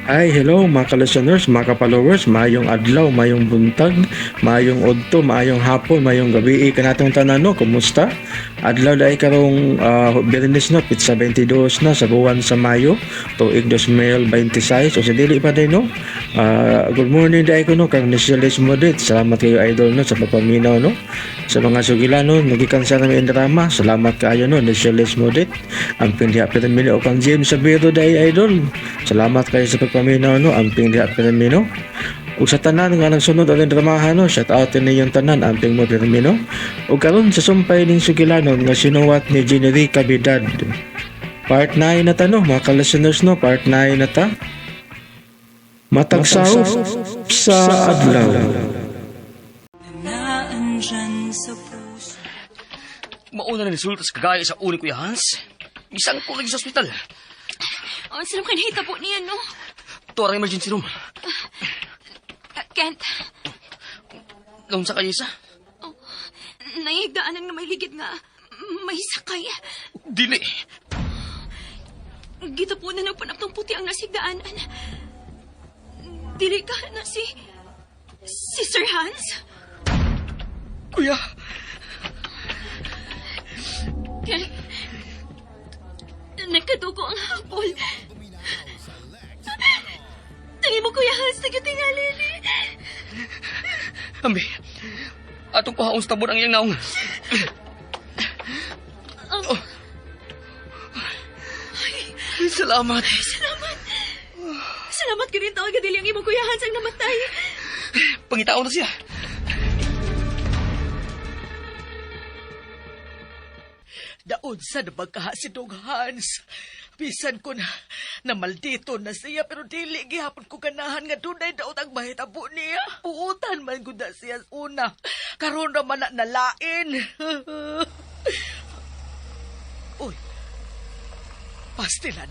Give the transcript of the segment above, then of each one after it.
Ay, hello mga ka-listeners, mga ka-followers, maayong adlaw, maayong buntag, maayong udto, maayong hapon, maayong gabi kanatong tanan no, kumusta? Adlaw dai karong Biyernes no, pitsa 22 na sa buwan sa Mayo, tuig 2026, o sa dili pa day no. Good morning dai ko no, kang Nicelis Modit. Salamat kayo idol no sa pagpaminaw no. Sa mga sugilano, nagikan sa namin drama. Salamat kaayo no, Nicelis Modit. Ang pingdiha Piramino o kang James Sabiro dai idol. Salamat kayo sa pagpaminaw no, amping diha pirmino. Ug sa tanan nga nagsunod aning dramahan no, shout out ninyong tanan amping mo pirmino. Ug karon sa sumpay ning sugilanon nga sinuwat ni Generica Bidad. Part 9 na ta no, mga ka-listeners no, part 9 na ta. Matag saop sa adlaw. Naandyan sa puso. Mauna na resulta sa kagaya sa uling Kuya Hans. Isang ko lagi sa ospital. Ang sarap kanahita po niya, no? Tuwa ang emergency room. Kent, Noon sa kayisa. nangihigdaanan nga may ligid nga may sakay. Dili. Gito po na nagpanaptong puti ang nasigdaanan. Dili ka na si Sir Hans? Kuya. Kent, nagkadugo ang hapol. Tingin mo, Kuya Hans, nagatingali ni. Ambi. Atong kuhaon sa tabon ang iyang naong. Oh. Salamat. Salamat. Salamat ka rin tawag dili ang imong Kuya Hans ang namatay. Pangitaon na siya. Daon sa nabagkaha si Dong Hans. Bisan ko na, na maldito na siya pero dili gihapon ko ganahan nga dunay daot ang mahitabo niya. Puutan man gud na siya sa una. Karon naman na nalain. Uy. Pastilan.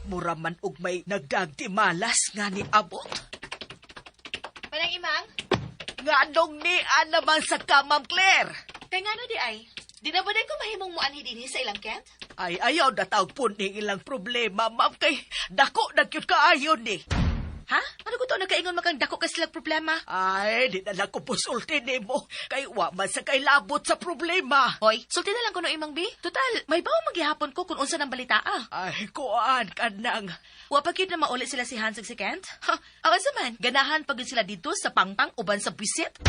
Mura man og may nagdagdimalas nga ni abot. Manang Imang, Nganong ni naman sa ka, Ma'am Claire? kay ngano di ay? Di na ba din ko mahimong muanhi dinhi sa ilang Kent? Ay, ayaw na tawag po ni ilang problema, ma'am, kay dako na gyud kaayo ni. Ha? Ano ko to nakaingon makang dako ka silang problema? Ay, di na lang ko pusulti nimo. Kay wa man sa kay labot sa problema. Hoy, sulti na lang ko no Imang B. Total, may bawo maghihapon ko kung unsa nang balita ah. Ay, kuan ka nang. Wa pa gyud na mauli sila si Hans ug si Kent? Ha, awan sa man, ganahan pag yun sila dito sa pangpang uban sa buwisit.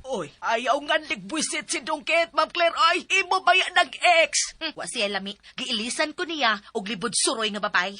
Oy, ayaw nga ligbuisit si Dungkit, Ma'am Claire. Ay, imo ba yan nag-ex? Wa siya lami. Giilisan ko niya og libod suroy nga babay.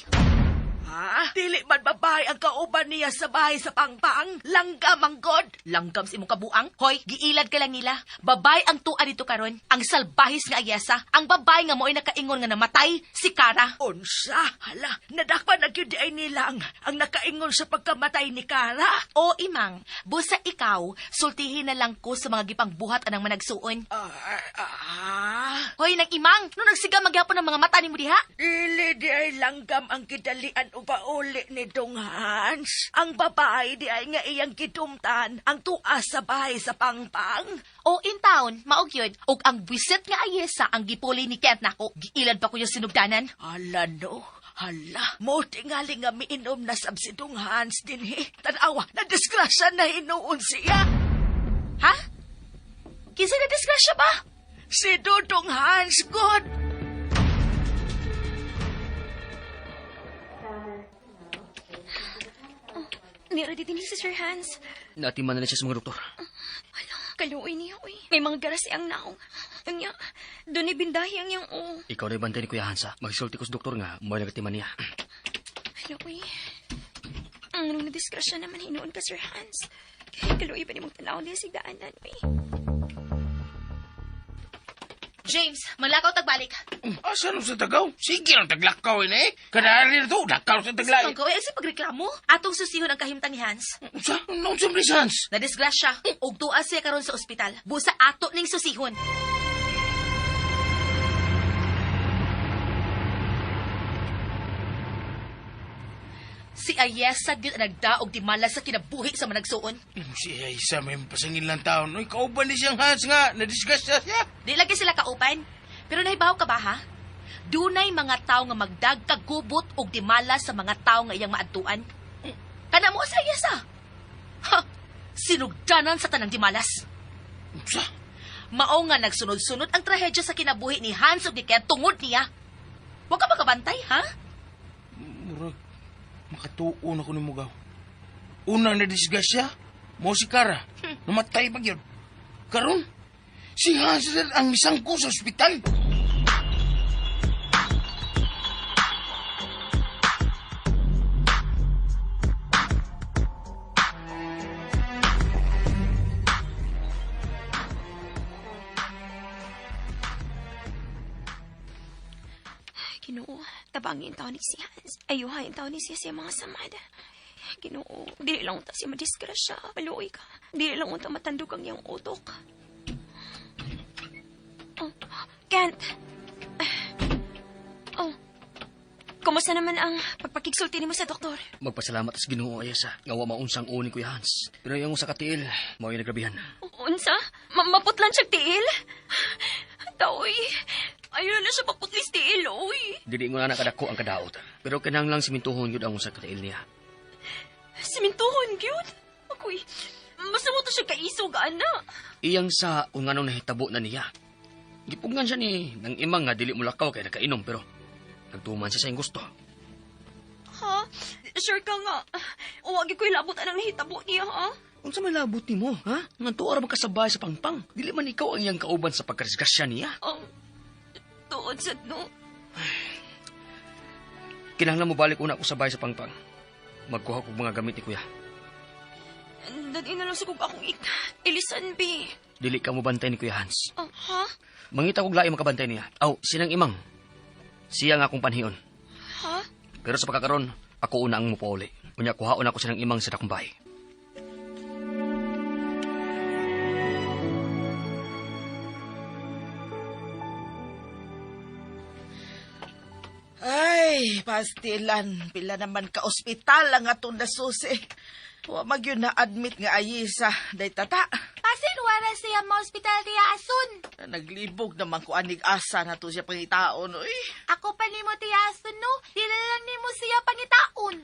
Ha? Dili man babae ang kauban niya sa bahay sa pangpang. Langgam ang god. Langgam sa imong kabuang. Hoy, giilad ka lang nila. Babay ang tua dito karon. Ang salbahis nga ayesa. Ang babay nga mo'y nakaingon nga namatay, si Kara. Unsa, hala, nadakpan na gyud di ay nilang ang nakaingon sa pagkamatay ni Kara. O imang, busa ikaw, sultihin na lang ko sa mga gipangbuhat anang managsuon. Ah, ah. Hoy, nang imang, no nagsiga magyapon ang mga mata nimo diha? Dili di ay langgam ang kidalian o pauli ni Dong Hans. Ang babae di ay nga iyang gidumtan ang tuas sa bahay sa pangpang. O in town, maog yun. Og ang buwisit nga ayesa ang gipuli ni Kent nako. Giilad pa ko yung sinugdanan. Hala no, hala. Mo tingali nga miinom na sab si Dong Hans dinhi. Tanawa, na disgrasya na hinuon siya. Ha? Kinsa na disgrasya ba? Si Dudong Hans, good. Nira din si Sir Hans. Natiman na siya sa mga doktor. Hala, kaluoy niya, uy. May mga garas ang naong. Ang niya, doon ibindahi ang iyang o. Ikaw na bantay ni Kuya Hans ha. Magsulti ko sa doktor nga. Mo nagatiman niya. Hala, uy. Ang anong na-disgrasya naman hinuon ka, Sir Hans. Kaluoy pa ni mong tanaw niya sigdaanan, uy. James, malakaw tagbalik. Asa nung sa tagaw? Sige lang taglakaw ini eh. Kanari na to, lakaw sa taglay. Ang gawin sa pagreklamo, atong susihon ang kahimtang ni Hans. Unsa? Unsa man Hans? Na disgrasya, og tuwa siya karon sa ospital. Busa ato ning susihon. Si Ayesa gyud ang nagdaog di mala sa kinabuhi sa managsuon. Si Aisa may pasangin lang taon. Uy, kauban ni siyang Hans nga. Nadisgrasya siya. Di lagi sila kauban. Pero nahibaw ka ba ha? Dunay mga tao nga magdagkagubot og dimala sa mga tao nga iyang maadtuan. Kana mo sa iyasa. Ha! Sinugdanan sa tanang dimalas. Unsa? Mao nga nagsunod-sunod ang trahedya sa kinabuhi ni Hans ug ni Ken tungod niya. Wa ka makabantay, ha? Murag, makatuon ako ni Mugaw. Una na disgrasya, mo si Kara. Namatay pa yun. Karon, si Hans ang misangko sa ospital. Ay, Ginoo, tabangin taon ni si Hans. Ayuhain taon ni siya sa mga samad. Ginoo, dili lang unta siya madisgrasya. Maluoy ka. Dili lang unta matandog ang iyang utok. Oh, Kent. Oh, kumusta naman ang pagpakigsulti nimo sa doktor? Magpasalamat sa Ginoo Ayasa. Nga wa maunsang uni Kuya Hans. Pero yung sa katiil, mao yung nagrabihan. Unsa? Maputlan siya tiil? Taoy, ayaw na siya maputlis tiil, oy. Dili mo na nakadako ang kadaot. Pero kinahanglang simintuhon yun ang usa katiil niya. Simintuhon, gyud. Ako'y, masamo to siya kaisog, ana. Iyang sa kung anong nahitabo na niya. Gipugnan siya ni nang imang nga dili mulakaw kay nakainom pero nagtuman siya sa iyang gusto. Ha? Sure ka nga. Huwag ko'y labot anang nahitabo niya, ha? Unsa may labot nimo, ha? Nga tuwa ra ba ka sa bahay sa pangpang? Dili man ikaw ang iyang kauban sa pagkadisgrasya niya. Ang tuod sad no. Kinahanglan mo balik una ko sa bahay sa pangpang. Magkuha kog mga gamit ni kuya. Dali na lang sa kog akong ilisan, bi. Dili ka mo bantay ni Kuya Hans. Oh, ha? Mangita kog lain makabantay niya. Aw, sinang imang. Siya nga akong panhion. Ha? Pero sa pagkakaron, ako una ang mupauli. Unya kuhaon ako sinang imang sa dakong bahay. Ay, pastilan. Pila naman ka ospital ang atong nasusi. Wa magyun na admit nga ayisa, day tata. Pasin wala siya ma ospital tiya Asun. Naglibog naman ko anig asa na to siya pangitaon, oy. Ako pa nimo tiya Asun no, dili lang nimo siya pangitaon.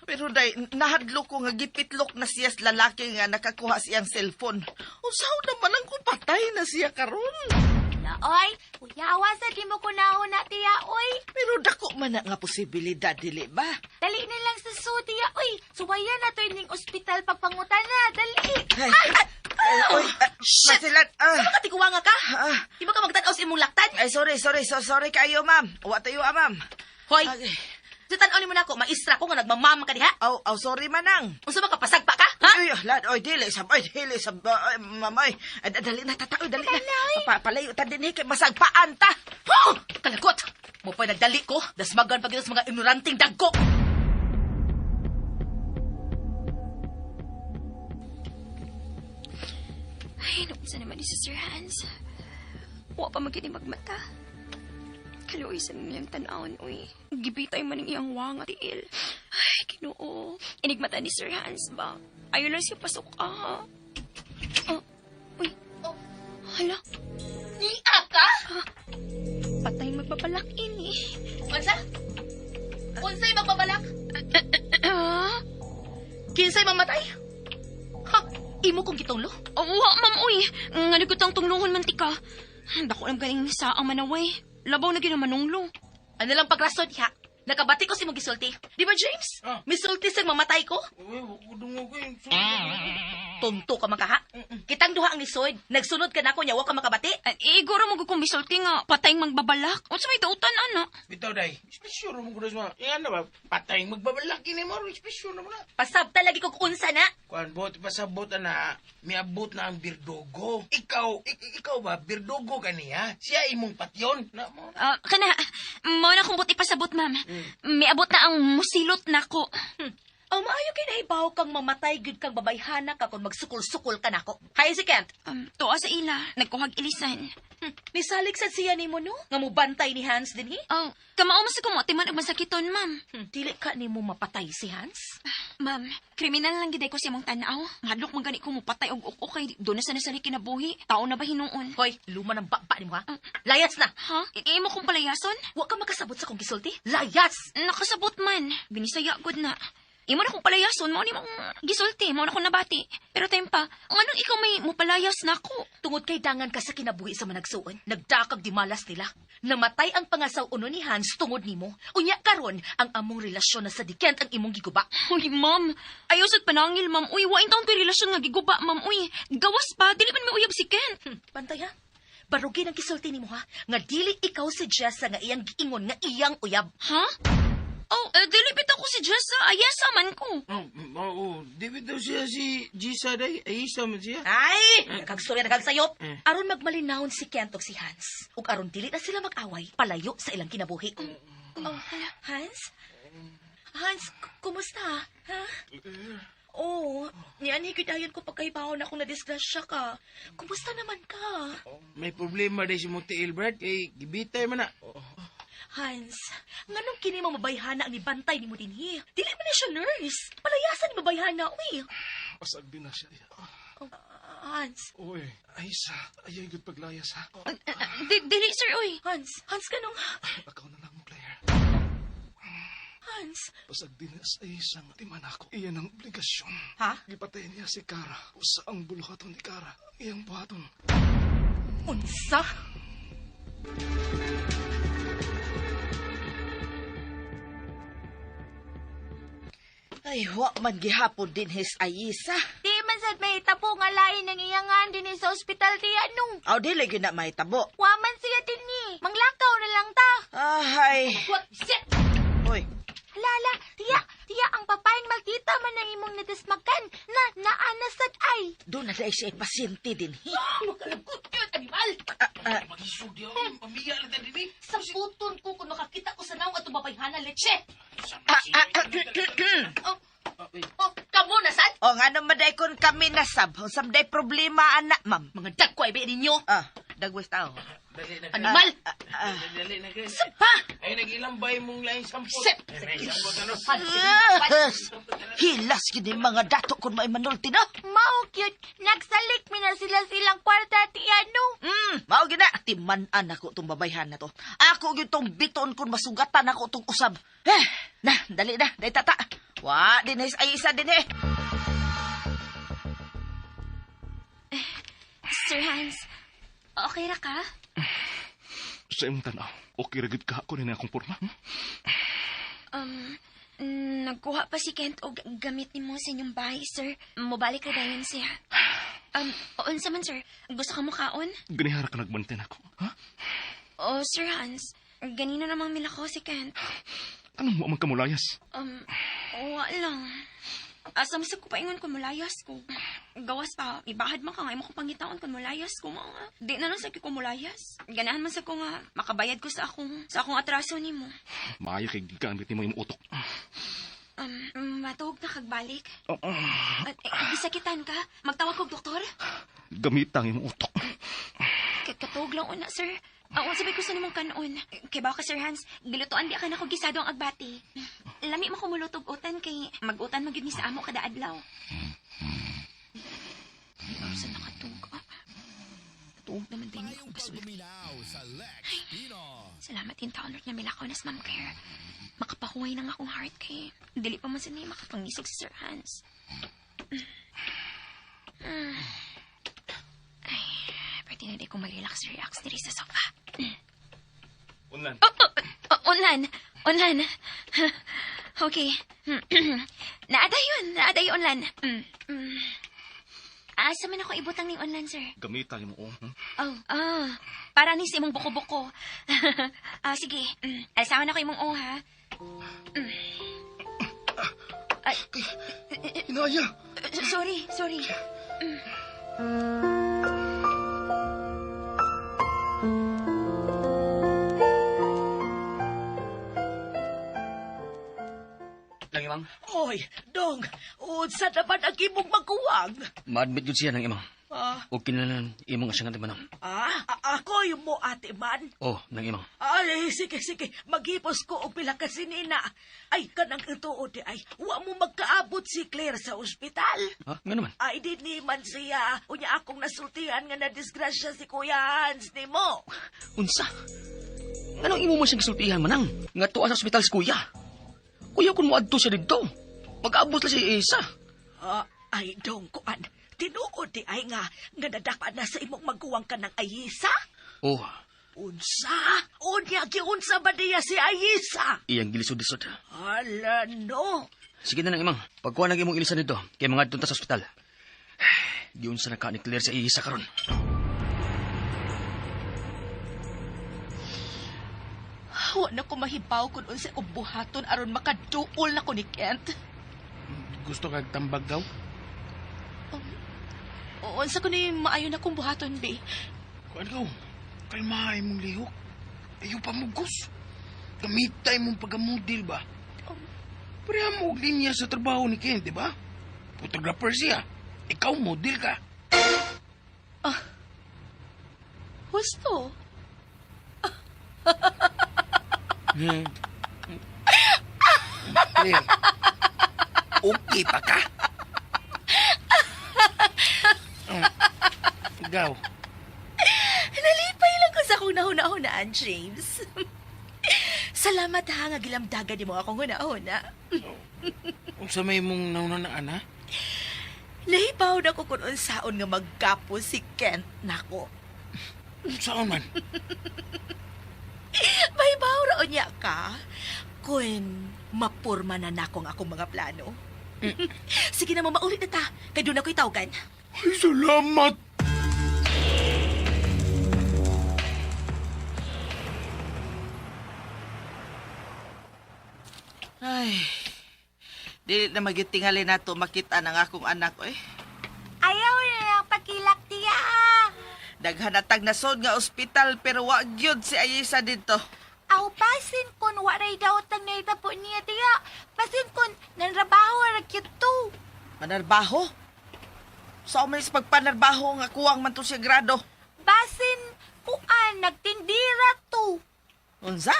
Pero day, nahadlo ko nga gipitlok na siya sa lalaki nga nakakuha siyang cellphone. Usaw naman ang kupatay na siya karon. Laoy, kuyawa sa di mo kunahon na tiya oy. Pero dako man na nga posibilidad, dili ba? Dali na lang sa su tiya oy. Suwayan na to ining ospital pagpangutan na, dali. Ay, ay, oy, ah, Masilan, ah. Sa makatikuwa nga ka? Ah. Di ba ka magtan-aw sa imong laktan? Ay, sorry, sorry, so, sorry kayo, ma'am. Wa tayo, ah, ma'am. Hoy, Okay. sa tan-aw nimo nako, maistra ko nga nagmamama ka diha. Aw, aw, sorry, manang. Unsa ba ka pasagpa ka? Ha? Ay, lad, oy, dili, sab, oy, dili, sab, oy, ma'am, oy. Ay, dali na, tata, oy, dali na. Palayo, ta din, kay masagpaan ta. Huh! Kalagot! Mo pa nagdali ko, dasmagan pa gyud sa mga ignoranting dagko. Ay, naunsa naman ni si Sir Hans. Wa pa magini magmata. Kaluoy sa niyang tanawon, uy. Gibitay man ang iyang wang at tiil. Ay, Ginoo. Inigmata ni Sir Hans ba? Ayaw lang siya pasok, ah. Oh, uy. Oh. Hala, Niya ka? patay magpapalakin eh. Unsa? Unsay magbabalak? Ah? Kinsay mamatay? Ha? Imo kong gitunglo? Oh, wa, ma'am, uy. Nga ko tang tunglungon man tika. Dako lang galing sa ang manaway. Labaw na ginamanunglo. Ano lang pagrason diha? Nakabati ko si mong gisulti. Di ba, James? Ah. Misulti sa mamatay ko? Uy, dungog ko yun. Tonto ka man ka, ha? Kitang duha ang lisod. Nagsunod ka na ako, nya wa ka makabati. Ay, iguro mo kung misulti nga patay magbabalak. Unsa may dautan ana? Bitaw, day. Espesyo mo ko na Yan na ba? Patay, magbabalaki ni mo. Espesyo na mo na. Pasabta lagi ko kung unsa na. Kuan bot, pasabot na, miabot na ang birdogo. Ikaw, ikaw ba, birdogo ka niya? Siya imong patyon. Na mo. Ah, kana, mao na kong buti pasabot, ma'am. Miabot na ang musilot nako. Aw, maayo kay nahibaw kang mamatay gyud kang babayhana ka kung magsukol-sukol ka nako. Hay si Kent. Tuwa sa ila, nagkuhag ilisan. Nisalig sad siya nimo no? Nga mubantay ni Hans dinhi? Oh, kamao mo sa kumuti man og masakiton, ma'am. Dili ka nimo mapatay si Hans? Ma'am, kriminal lang gid ko sa imong tan-aw. Hadlok man gani ko mopatay og ok kay doon na sa nasali kinabuhi. Tao na ba hinuon? Hoy, luma ng baba nimo ha. Layas na. Ha? Imo kong palayason? Wa ka makasabot sa kong gisulti. Layas. Nakasabot man. Binisaya gud na. Imo na kong palayason, mao ni mong gisulti, mao na kong nabati. Pero tempa, ang anong ikaw may mopalayas na ako? Tungod kay dangan ka sa kinabuhi sa managsuon, nagdakag di malas nila. Namatay ang pangasaw uno ni Hans tungod nimo. Unya karon ang among relasyon na sa di Kent ang imong giguba. Uy, ma'am. Ayaw sad panangil, ma'am. Uy, wain taon ko'y relasyon nga giguba, ma'am. Uy, gawas pa. Dili man may uyab si Kent. Bantay ha. Barugin ang gisulti nimo ha, nga dili ikaw si Jessa nga iyang giingon nga iyang uyab. Ha? Oh, dili bitaw ko si Jessa. Ayesa man ko. Oh, oo, di ba daw siya si Gisa day? Ay, isa man siya. Ay, nakagstorya nakagsayop. Eh. Aron magmalinawon si Kent ug si Hans. Ug aron dili na sila mag-away, palayo sa ilang kinabuhi. Oh, Hans? Hans, kumusta? Ha? Oh, niyan higidayon ko pagkaibaon ako na disgrasya ka. Kumusta naman ka? May problema day si Monte Albert. Kay gibitay man na. Hans, nganong kini mo mabayhana ang nibantay nimo dinhi? Dili man ni siya nurse. Palayasan ni mabayhana, uy. Pasag din na siya. Oh, Hans, Uy, Aisa, ayaw gud paglayas ha. Dili, sir, uy. Hans, Hans kanong Akaw na lang mo, Claire. Hans. Pasag din na sa isang timan ako. Iyan ang obligasyon. Ha? Gipatay niya si Kara. Usa ang buluhaton ni Kara. Iyang buhaton. Unsa? Ay, wa man gihapon din his Ayisa. Di man sad may tapo nga lain ng iyangan din sa ospital ti anong. Aw, dili gyud na mahitabo. Wa man siya dinhi. Manglakaw na lang ta. Ahay. What? Sit! Hoy, Hala, hala, tiya, tiya ang papayng maldita man ang imong nadismakan na naana sad ay. doon na dahil siya pasyente din. Hi. Makalagkot yun, animal! Magisog di ako. Pamiya lang din eh. Samputon ko kung makakita ko sa naong atong babayhana leche. Oh, oh, kamo na sad? O, nga naman day kun kami nasab. Unsam day problema, anak, ma'am. Mga dagko ay ba ninyo? Ah, dagwes tao. Dali na. Animal! Dali na, Chris. Sapa! Ay, nagilambay mong laing sampot. Sip! Ay, sampot ano? Yes! Hilas gid ni mga dato kun maimanulti na. Mao cute, nagsalik mi na sila silang kwarta ti ano. Mao gid na. Timan-an ako tong babayhan na to. Ako gyud tong biton kun masugatan ako tong usab. Eh, na, dali na, dali tata. Wa, din ay isa din eh. Sir Hans, okay ra ka? Sa imong tanaw, okay ra gud ka ako ni akong porma. Nagkuha pa si Kent og gamit nimo sa inyong bahay, sir. Mobalik ra dayon siya. Unsa man, sir? Gusto ka mo kaon? Ganihara ka nagbantay nako, ha? Oh, Sir Hans, ganina namang milako si Kent. Anong mo man kamulayas? Wa lang. Asa mo sa kupaingon kung mulayas ko. Gawas pa, ibahad man ka nga, imo kong pangitaon kung mulayas ko. Mga. Di na lang sa ko mulayas. Ganahan man sa ko nga, makabayad ko sa akong atraso nimo. Maayo kay gigamit nimo imong utok. Matuog na kagbalik. Oh, oh, At, gisakitan ka? Magtawag kog doktor? gamit ang imong utok. Katuog lang una, sir. Ang unsa bay gusto nimong kanon? Kay baka Sir Hans, gilutuan di ka na ko gisado ang agbati. Lami mo kumulutog utan kay mag-utan magyud ni sa amo kada adlaw. Ay, sa nakatug. Tuog naman din akong kasulti. Ay, salamat din taon Lord nga milakaw na sa Ma'am Claire. Makapahuway na nga akong heart kay dili pa man sa niya makapangisog si Sir Hans. Ay, pwede na di ko mag-relax-relax diri sa sofa. Unlan. Oh, oh, oh, unlan. Unlan. Okay. Naada yun. Naada yung unlan. Asa man ako ibutang ning unlan, sir? Gamit ang imong utok. Oh, para ni sa imong buko-buko. Sige. Alsawan ako imong o, ha? Ay, Inaya! sorry, sorry. Lang ima. imang. Oy, dong, unsa naman ang imong maguwang? Ma-admit yun siya ng imang. Ah, O kinalan imong siyang ati manang. ah, ako yung mo ate man. Oh, nang imang. Ay, sige, sige. Maghipos ko og pila ka sinina. Ay, kanang ituod di ay. Wa mo magkaabot si Claire sa ospital. Ha? Nga naman. Ay, di ni man siya. Unya akong nasultihan nga na-disgrasya si Kuya Hans ni mo. Unsa? Nganong imo mo siyang gisultihan manang? Nga tuwa sa ospital si kuya. Kuya kun moadto siya didto. Mag-abot lang siya isa. Ah, ay, dong, kuan. Tinuod di ay nga, nga nadakpan na sa imong maguwang ka ng Ayisa? Oh, Unsa? Unya, giunsa ba niya si Ayisa? iyang gilisod-lisod. Hala, no. Sige na nang imang. Pagkuha na imong ilisan dito, kay mga ta sa ospital. Giunsa na ka ni Claire sa isa karon. Wa na ko mahibaw kung unsa akong buhaton aron makaduol na ko ni Kent. Gusto kag tambag gaw? Unsa ko ni maayo na kong buhaton, be. Kuan gaw, kalmahay mong lihok. Ayaw pa mugos. Gamitay mong pagkamodel ba? Pareha mo og linya sa trabaho ni Ken, di ba? Photographer siya. Ikaw model ka. Husto. Claire, okay pa ka? Gaw, Nalipay lang ko sa akong nahuna-hunaan, James. Salamat ha nga gilamdagan nimo akong huna-huna. unsa may mong naunanaan ha? Nahibaw na ko kung unsaon nga magkapo si Kent nako. Unsaon man? Mahibaw ra unya ka. Kun mapurma na nako ang akong mga plano. Sige na mo, maulit na ta. Kay doon ako'y tawgan. Ay, salamat! Ay, dili na magitingali nato makita ng akong anak, oy. Ayaw na lang pagkilak tiya. Daghan natag nasod nga ospital pero wa gyud si Ayesa dito. Aw, pasin kun waray daw tang naitapo niya tiya. Pasin kun nanrabaho ra gyud to. Manarbaho? Sa man sa pagpanarbaho nga kuwang man to siya grado. Basin kuan nagtindira to. Unsa?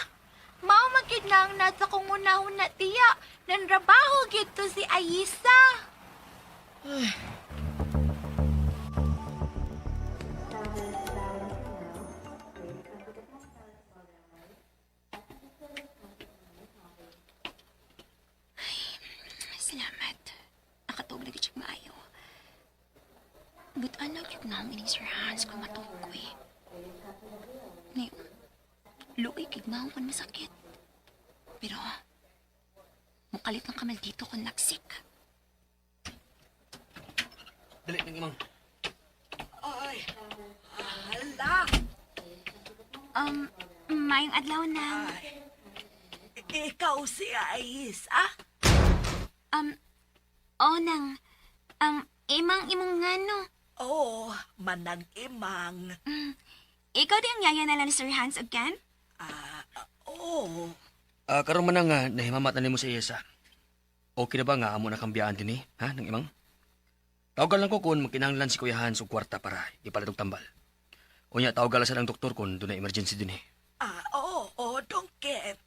Mao man gyud na ang nasa kong unahuna tiya. Nanrabaho gyud to si Ayisa. Salamat. Nakatog na gyud siya maayo. But anak gyud na ang ining Sir Hans kung matuog ko eh. Ngayon, luoy kig maong kon masakit. Pero, mukalit ng kamal dito kung nagsik. Dali nang imang. Ay, hala. Mayong adlaw na. Ikaw si Ayesa? Oh, nang, imang imong ngano. Oo, manang imang. Ikaw di ang yaya na lang ni Sir Hans again? Ah, oo. Ah, karon man nga nahimamat na nimo sa isa. Okay na ba nga amo na kang biyaan dinhi, ha, nang imang? Tawagan lang ko kung magkinahanglan si Kuya Hans og kwarta para ipalit og tambal. Unya tawagan lang sa ang doktor kung dunay emergency dinhi. Ah, oo, oo, Dong Kent.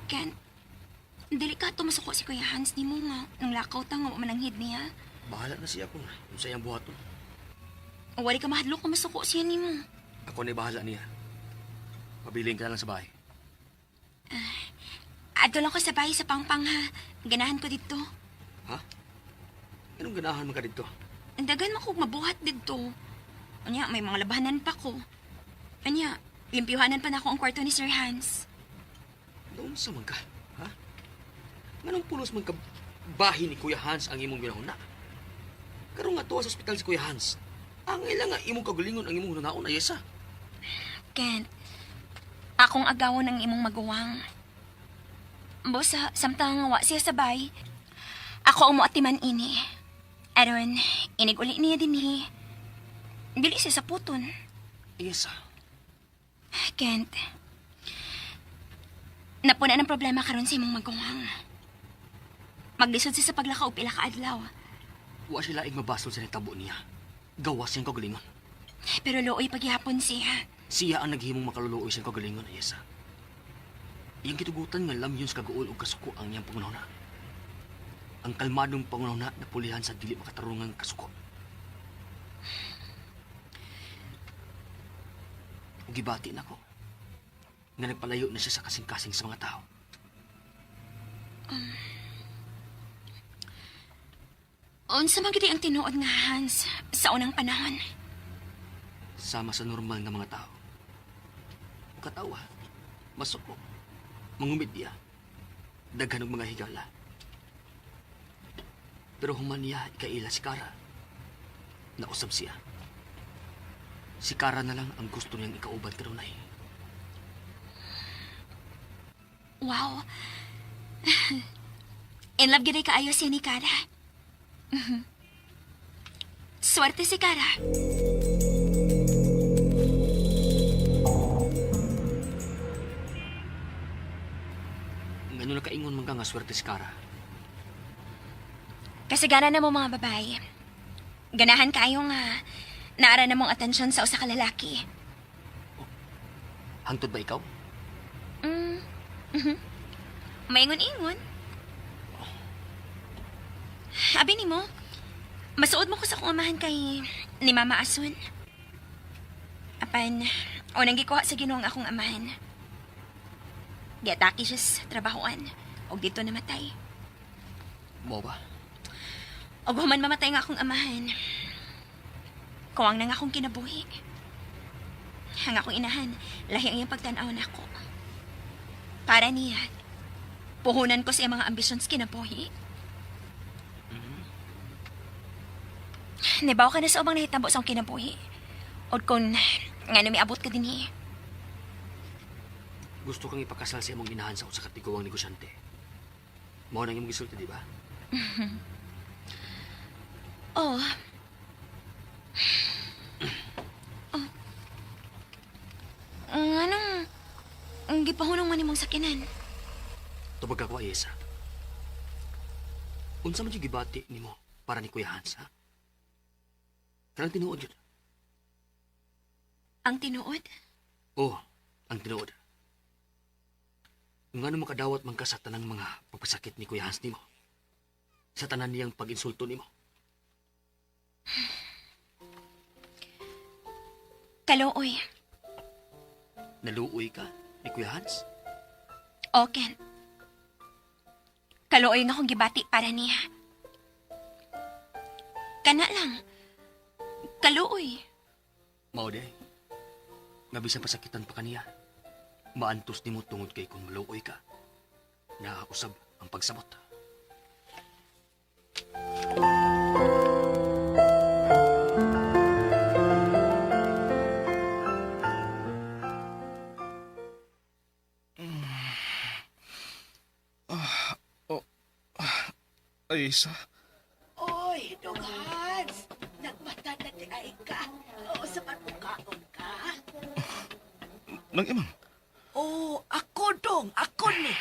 Ken, dili ka tumasuko si Kuya Hans ni mo nga. Nang lakaw ta nga mananghid niya. Bahala na siya kung unsa iyang buhaton. Wali ka mahadlok nga masuko siya nimo. Ako na bahala niya. Pabiling ka na lang sa bahay. Adto lang ko sa bahay sa pangpang ha. Ganahan ko dito. Ha? Anong ganahan man ka dito? Ang dagan man kog mabuhat dito. Anya, may mga labanan pa ko. Anya, limpyuhanan pa na ako ang kwarto ni Sir Hans. Naunsa man ka, ha? Nganong pulos man ka bahin ni Kuya Hans ang imong ginahuna? Karon nga tuwa sa ospital si Kuya Hans. Ang ilang nga imong kagalingon ang imong hunaon ay isa. Kent, akong agawon ang imong maguwang. Bosa, samtang nga wa siya sa bay. Ako ang moatiman ini. Aron, inig uli niya dinhi. Dili siya sa puton. Ayesa, Kent. Napuna ng problema karon sa imong maguwang. Maglisod siya sa paglakaw pila ka adlaw. wa siya laing mabasol sa nitabo niya. Gawas siyang kagalingon. Pero looy paghihapon siya. Siya ang naghimong makaluluoy siyang kagalingon, Ayesa. Iyang kitugutan nga lamyon sa kaguol og kasuko ang iyang pangunahuna. Ang kalmadong pangunahuna na pulihan sa dili makatarungang kasuko. Ug gibati nako nga nagpalayo na siya sa kasing-kasing sa mga tao. Unsa man gid ang tinuod nga Hans sa unang panahon. Sama sa normal nga mga tao. Katawa, masuko, mangumidya, daghan og mga higala. Pero human niya ikaila si Kara. Nausab siya. Si Kara na lang ang gusto niyang ikauban kanunay. Wow. In love gid kaayo siya ni Kara. Swerte si Kara. Ngano nakaingon man ka nga swerte si Kara. Kasagana na mo mga babae. Ganahan kayo nga naara na mong atensyon sa usa ka lalaki. Hangtod ba ikaw? Mhm. Maingon-ingon. Abi nimo, masuod mo ko sa akong amahan kay ni Mama Asun. Apan, unang gikuha sa Ginoo ang akong amahan. Giatake siya sa trabahoan og dito namatay. Mo ba? Og human mamatay nga akong amahan. Kuwang na nga akong kinabuhi. Ang akong inahan, lahi ang iyang pagtan-aw nako. Para niya, puhunan ko sa iyang mga ambisyon sa kinabuhi. Nibaw ka na sa ubang nahitabo sa akong kinabuhi. O kung nga miabot ka din eh. Gusto kang ipakasal sa imong inahan sa usa ka tiguang negosyante. Mao nang imong gisulti, di ba? Oh. Oh. Anong... Ang gipahunong man nimong sakinan? Tubag ako, Ayesa. Unsa man yung gibati nimo para ni Kuya Hans, ha? Kanang tinuod yun. Ang tinuod? Oo, ang tinuod. Ngano makadawat man ka sa tanang mga pagpasakit ni Kuya Hans nimo? Sa tanan niyang pag-insulto nimo? Kalooy. Naluoy ka ni Kuya Hans? O, Ken. Kalooy nga akong gibati para niya. Kana lang. Kalooy. Mao di. Nga bisan pasakitan pa kaniya. Maantos nimo tungod kay kung maluoy ka. Nakausab ang pagsabot. Ayesa, Oy, Dong Hans! Nagmata na di ay ka. Oo, sa kaon ka? nang imang, Oh, ako dong, ako ni.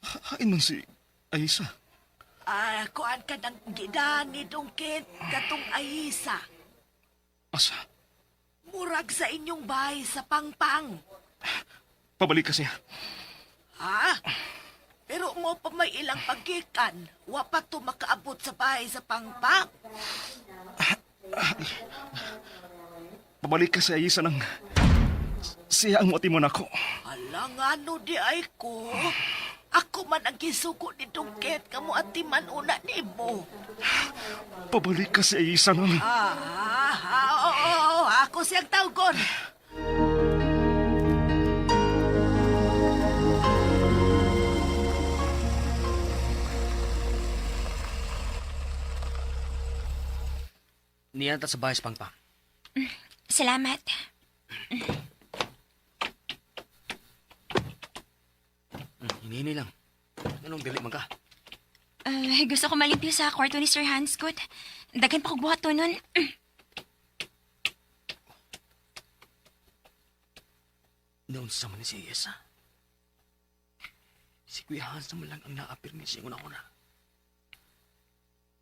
hain man si Ayesa. Ah, kuan ka ng gidani dong Kent, katong Ayisa. Asa, Murag sa inyong bahay sa Pangpang. pabalik ka siya. Ha? Pero mo pa may ilang pagkikan. Wa pa to makaabot sa bahay sa Pangpang. Pabalik ka sa Ayesa nang siya ang mo nako. Ala nga no di ay ko. Ako man ang gisugo ni Dong Kent kamo atiman una nimo. Pabalik ka sa Ayesa nang Ah, ah, oo, oo, ako siyang tawgon. Niya ta sa bahay sa pangpang. Salamat. Hinihini lang. Anong dili man ka? Gusto ko malimpyo sa kwarto ni Sir Hans, good. Daghan pa kog buhat to nun. Naunsa man ni si Ayesa. Si Kuya Hans naman lang ang naapirmi sa iyong una-una.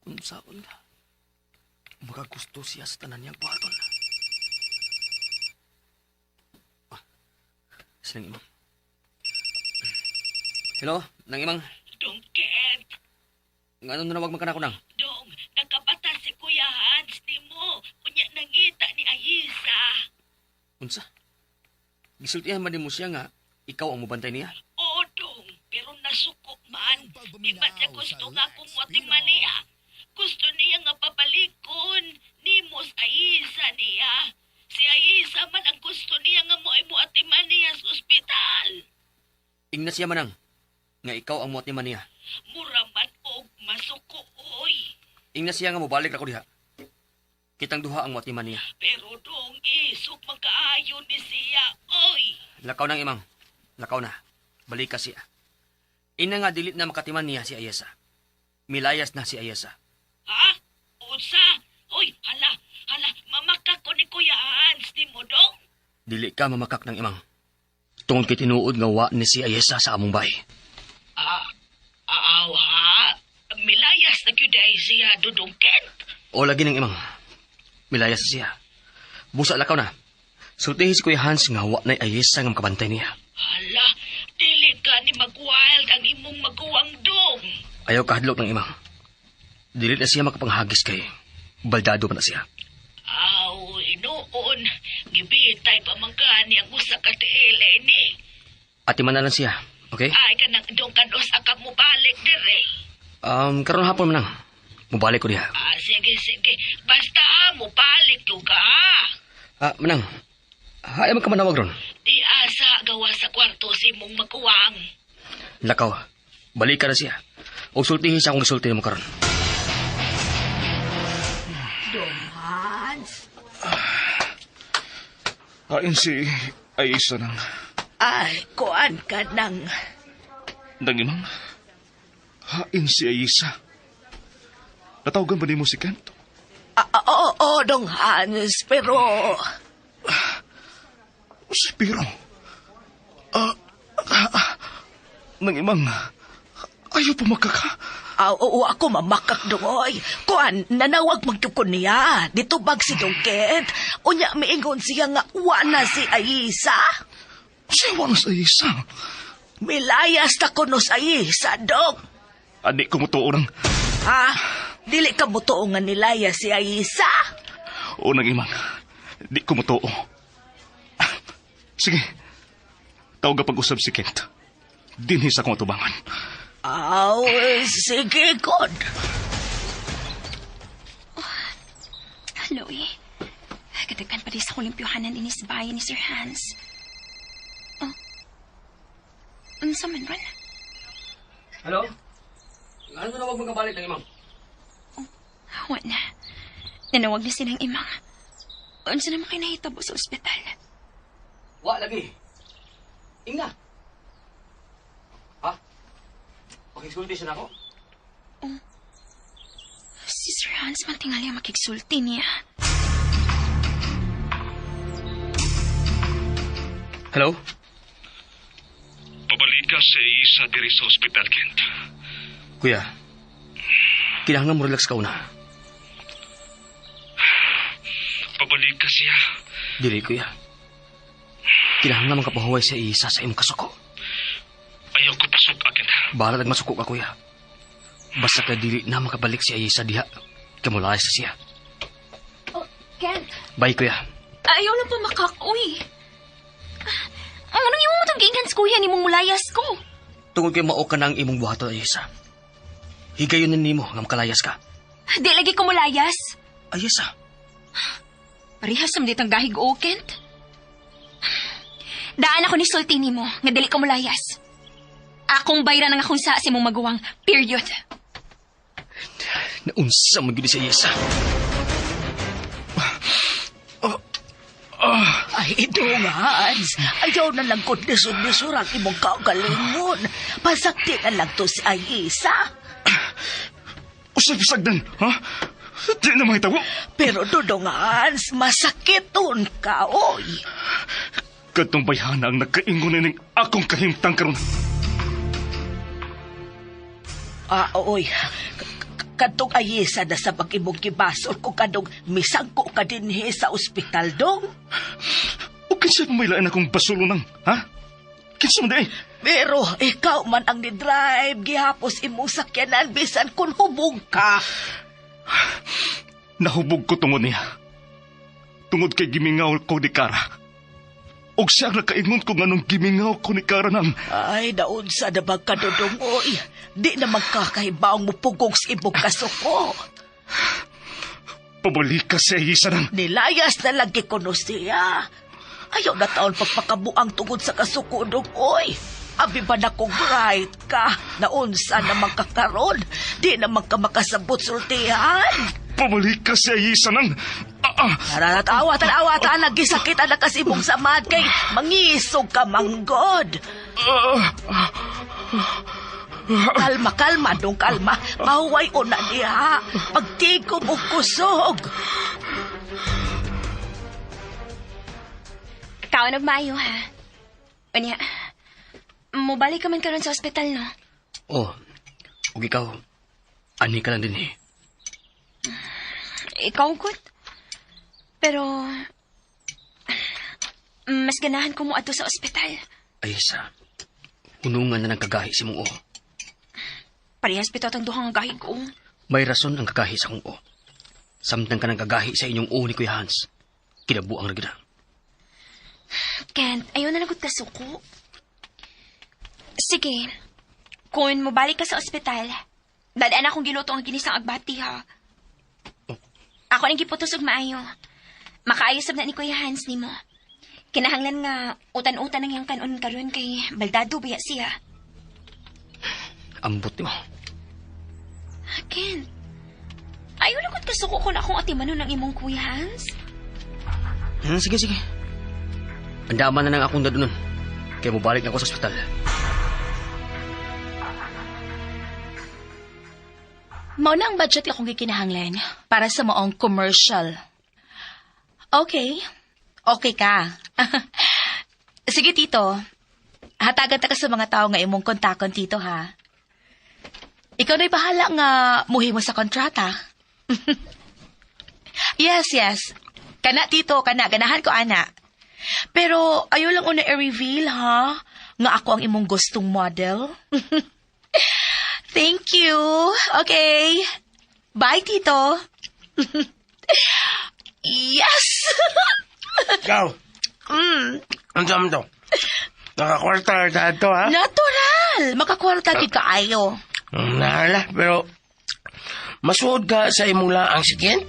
Kung saan ka, makagusto siya sa tanan niyang buhaton. Ah, silang imang. Hello, nang imang. Dong Kent, Nga ano nawag man ka na ako nang? dong, nakabata si Kuya Hans nimo. Unya nangita ni Ayisa. Unsa? Gisultihan man nimo siya nga ikaw ang mubantay niya. Oo, dong, pero nasuko man. Di ba siya gusto nga kumuti man niya? Gusto niya nga pabalikon. Nimo sa Ayisa niya. Si Ayisa man ang gusto niya nga mo ay muatiman niya sa ospital. Ingna siya manang nga ikaw ang muatiman niya. Mura man og masuko, oy. Ingna siya nga mobalik ako diha. Kitang duha ang muatiman niya. Pero dong, isok magkaayo ni siya, oy. Lakaw nang imang. Lakaw na. Balik ka siya. Ina nga dilit na makatiman niya si Ayesa. Milayas na si Ayesa. Ha? Unsa? Oy, hala, hala, mamaka ko ni Kuya Hans ni mo dong? Dili ka mamakak ng imang. Tungod kay tinuod nga wa ni si Ayesa sa among bay. Ah, aw ha? Milayas na gyud ay siya dudong Kent. O lagi ng imang. Milayas na siya. Busa lakaw na. Sultihi si Kuya Hans nga wa na Ayesa nga makabantay niya. Hala, dili ka ni magwild ang imong maguwang dong. Ayaw kahadlok ng imang. Dili na siya makapanghagis kay baldado pa na siya. Aw, hinuon, gibitay pa man ka ang usa ka tiil eh, ni. Atiman na lang siya. Okay? Ay, kanang dong kanos ka mo balik dire. Karon hapon man lang. Mubalik ko diha. Ah, sige, sige. Basta mo balik to ka. Ah, manang. Hay man ka manawag ron. Di asa gawa sa kwarto si mong maguwang. Lakaw. Balik ka na siya. O sultihin siya kung gisulti mo karon. Dong Hans. Hain si Ayesa nang. Ay, kuan ka nang. Nang imang. Hain si Ayesa. Natawagan ba nimo si Kent? Ah, ah, oo, oo, Dong Hans, pero... Si Pero. Nang imang. Ayaw pa makaka. Ah, oo, ako mamakak dongoy. Kuan, nanawag magtukon niya. Dito bag si Dong Kent. Unya, miingon siya nga, wa na si Ayisa. Siya wala sa Ayesa. Milayas ta kuno sa Ayisa, Dong. Ani ko mutuo nang. Ha? Dili ka mutuo nga nilaya si Ayisa. O nang imang. Di ko mutuo. Sige. Tawag pag-usab si Kent. Dinhi sa akong atubangan. Aw, sige, God. Chloe, kadagan pa di sa kulimpyohanan din sa bahay ni Sir Hans. Oh. Unsa man ron? Hello? Ano na wag magkabalik ng imang? Wa na. Nanawag na silang imang. Unsa naman kayo nahitabo sa ospital? Wa lagi. Ingna. Ha? Pakisulti siya nako. Si Sir Hans man tingali ang makigsulti niya. Hello? Pabalik ka sa Ayesa diri sa ospital, Kent. Kuya, kailangan mo relax ka una. Pabalik ka siya. Dili, kuya. Kailangan man kapahuway sa isa sa imong kasuko. Ayaw ko pasok, Kent. Bahala nagmasuko ka, kuya. Basta ka dili na makabalik si Ayesa diha. Kamulayas na siya. Oh, Kent. Bye, kuya. Ayaw lang pamakak, uy. Ang anong imo mo itong giingans, kuya, ni mong mulayas ko? Tungod kay mao ka na ang imong buhaton, Ayesa. Higayon na nimo nga makalayas ka. Di lagi ko mulayas. Ayesa, Parehas sa ditang gahig o, Kent. Daan ako ni sulti nimo nga dili ko mulayas. Akong bayran ang akong sa imong maguwang. Period. naunsa man gyud si Ayesa. Ay, Dong Hans, ayaw na lang kung nisod-nisod ang imong kaugalingon. Pasakti na lang to si Ayisa. Usay bisagdan, ha? Di na mahitabo. Pero Dudong Hans, masakiton ka, oy. Kadtong bayhana ang nagkaingon nining akong kahimtang karon. Ah, oy. Kadtong ayisa na sa pag-imong gibasol ko kadong misangko ka dinhi sa ospital dong. O kinsa pa may lain akong basulunang, ha? Kinsa man di ay? Pero ikaw man ang ni-drive gihapos imong sakyanan bisan kun hubog ka. Nahubog ko tungod niya. Tungod kay gimingaw ko ni Kara. Og siya ang nakaingon ko nganong gimingaw ko ni Kara nang... Ay, daon sa nabag ka, Dudong, oy. Di na magkakahibaong mupugong sa imong kasuko. Pabalik ka sa isa nang... Nilayas na lagi ko no siya. Ayaw na taon pagpakabuang tungod sa kasuko, Dong, oy. Abi ba na kung right ka? Naunsa na magkakaroon? Di na magka makasabot sultihan. Pabalik ka sa isa nang... Tara, tanawa, tanawa, gisakit na kasi mong samad kay mangisog ka manggod. Kalma, kalma, dong kalma. Mahuway o na diha. Pagtigom o kusog. Kaon og maayo, ha? Unya, mobalik ka man karon sa ospital, no? Oh, ug ikaw, ani ka lang din eh. Ikaw, good. Pero, mas ganahan ko mo adto sa ospital. Ayesa, hunungan na ng kagahi si mong o. Parehas bitaw tang duhang gahi ko. May rason ang kagahi sa kong o. Samtang ka ng kagahi sa inyong o ni Kuya Hans, kinabuang na gina. Kent, ayaw na lagot ka suko. Sige, kung mobalik ka sa ospital, dadaan akong giluto ang ginisang agbati, ha? Ako nang giputos og maayo. Makaayos sab na ni Kuya Hans nimo. Kinahanglan nga utan-utan ang iyang kanon karon kay baldado biya siya. Ambot nimo. Kent, ayaw lagot ka suko kung akong atimanon ng imong Kuya Hans. Sige, sige. Andaman na nang akong dadunon. Kaya mobalik na ako sa ospital. Mao na ang budget akong gikinahanglan para sa maong commercial. Okay. Okay ka. Sige, Tito. Hatagan ta ka sa mga tao nga imong kontakon, Tito, ha? Ikaw na'y bahala nga muhimo sa kontrata. Yes, yes. Kana, Tito, kana. Ganahan ko, ana. Pero ayaw lang una i-reveal, ha? Nga ako ang imong gustong model. Thank you. Okay. Bye, Tito. Yes! Ikaw. Ang dami to. Nakakwarta na ito, ha? Natural! Makakwarta gid kaayo. Nahala, pero masuod ka sa imong laang si Ken?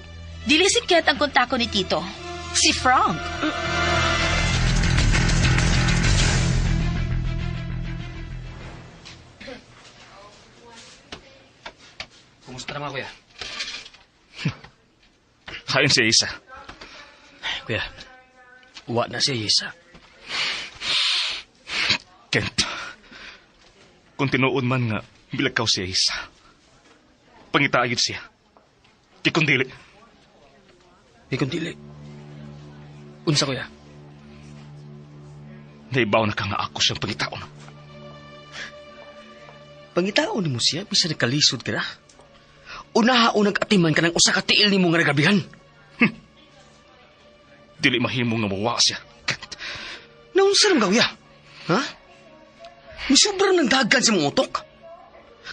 Dili si Kent ang kontako ni Tito. Si Frank. Kumusta naman, kuya? Hain si Isa. Kuya, uwa na si Isa. Kent, kung tinuod man nga, bilagkaw si Isa. Pangitaayod siya. Di kung dili. Di kung dili. Unsa, kuya? Naibaw na ka nga ako siyang pangitaon. Pangitaon mo siya, bisa nagkalisod ka na. Unaha-unag atiman ka ng usa ka tiil nimo nga nagabihan. Dili mahimo nga mawa siya. Kent. Naunsa nang gawya? Ha? Misobrang ng dagan sa mong utok.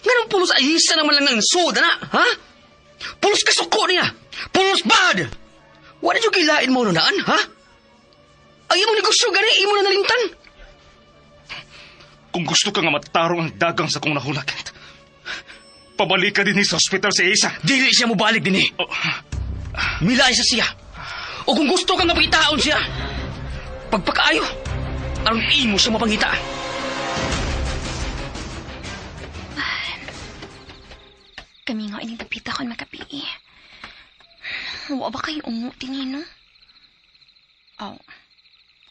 Nganong pulos ay isa naman lang ng soda na, ha? Pulos kasuko niya! Pulos bad! Wala yung kilain mo naan, ha? Ay, imong negosyo gani, imo na nalimtan. Kung gusto ka nga matarong ang dagang sa kong nahuna, Kent, pabalik ka din sa ospital sa Isa. Dili siya mobalik din eh. Oh. Milay sa siya. O kung gusto ka nga pangitaon siya, pagpakaayo, aron imo siya mapangita. Kami nga ining dapita kon makapii. Wa ba kayo ungo tinino? Aw.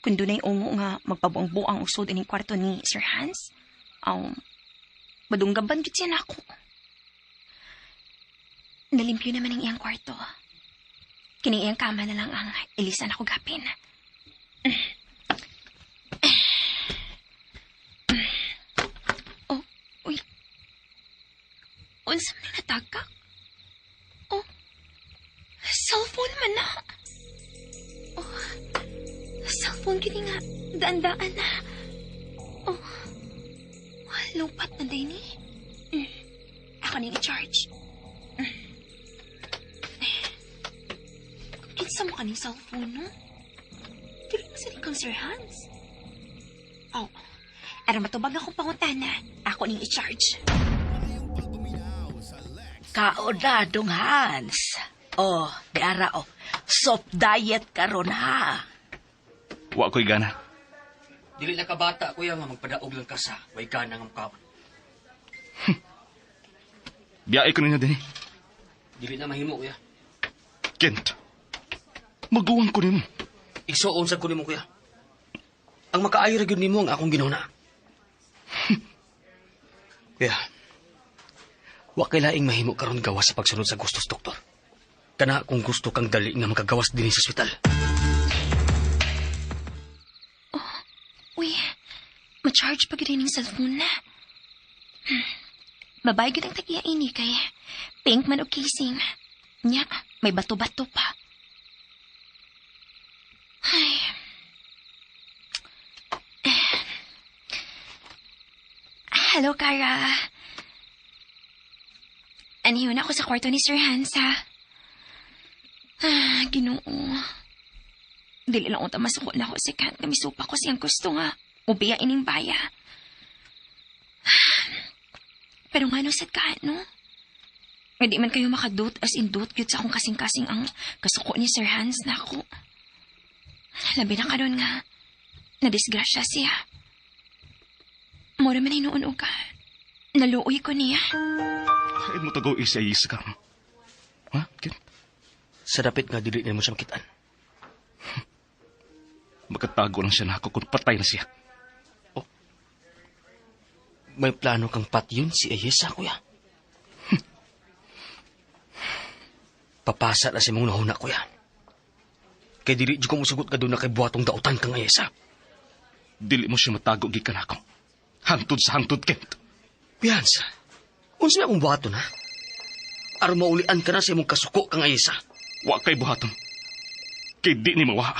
Kung dunay ungo nga magpabuang-buang usod ining kwarto ni Sir Hans, aw, madunggaban gyud siya nako. Nalimpyo naman ang iyang kwarto. Kining iyang kama na lang ang ilisan ako gapin. Oh, uy. Unsa man natagak? Oh, cellphone man na. Oh, cellphone kini nga. Daan-daan na. Oh, lupat na din eh. Ako ning i-charge. Kinsa mo kaning cellphone, no? Dili mo sa kang Sir Hans. Oh, aron matubag akong pangutana, ako ning i-charge. Kaon na, dong Hans. Oh, di ara oh. Soft diet karon ha. Wa ko'y gana. Dili na ka bata, kuya, nga magpadaog lang ka sa way gana nga mukaon. Biyae ko ninyo din eh. Dili na mahimo, kuya. Kent, maguwang ko nimo. Igsuon sa ko nimo, kuya. Ang makaayo ra gyud nimo ang akong ginuna. Kuya, wa kay laing mahimo karon gawas sa pagsunod sa gustos, doktor. Kana kung gusto kang dali nga makagawas dinhi sa ospital. Uy, ma-charge pa gyud ning cellphone na. Babay gyud ang tag-iya ini kay pink man og casing. Nya, may bato-bato pa. Ay. Hello, Kara. Aniyon ako sa kwarto ni Sir Hans, ha? Ah, Ginoo. Dili lang unta masuko na ako si Kant nga misupa ko siyang gusto nga. Ubiya ining baya. Pero nga no sad ka, no? Nga di man kayo makadut as in dut gyud sa akong kasing-kasing ang kasuko ni Sir Hans na ako. Labi na karon nga nadisgrasya siya. Mura man hinuon og ka. Naluoy ko niya. Hain mo tagaw isa isa ka. Ha, Kent? Sa dapit nga dili nimo siya makitaan. Makatago lang siya nako kung patay na siya. Oh. May plano kang patyon si Ayesa, kuya. Papasa na si mong nahuna, kuya. Kay dili jud ko musugot ka doon na kay buhatong dautan kang Ayesa. Dili mo siya matago gikan ako. Hangtod sa hangtod, Kent. Kuya Hans, unsa na akong buhaton, ha? Aron maulian ka na sa imong kasuko kang Ayesa. Wa kay buhaton. Kay di ni mawa.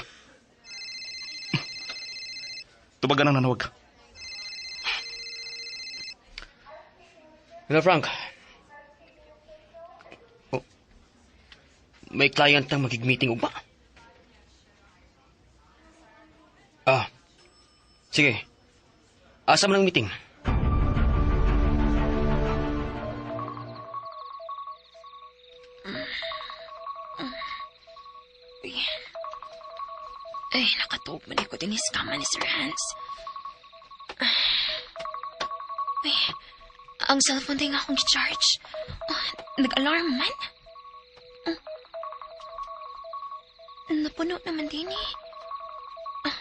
Tubagan ang nanawag. Hello, Frank. Oh, may client nang magig-meeting ugma. Ah, sige. Asa man ang meeting? Uy. Ay, nakatuog man ko din is kama ni Sir Hans. Uy, ang cellphone din akong charge. Oh, nag-alarm man. Oh. Napuno naman din eh. Ah.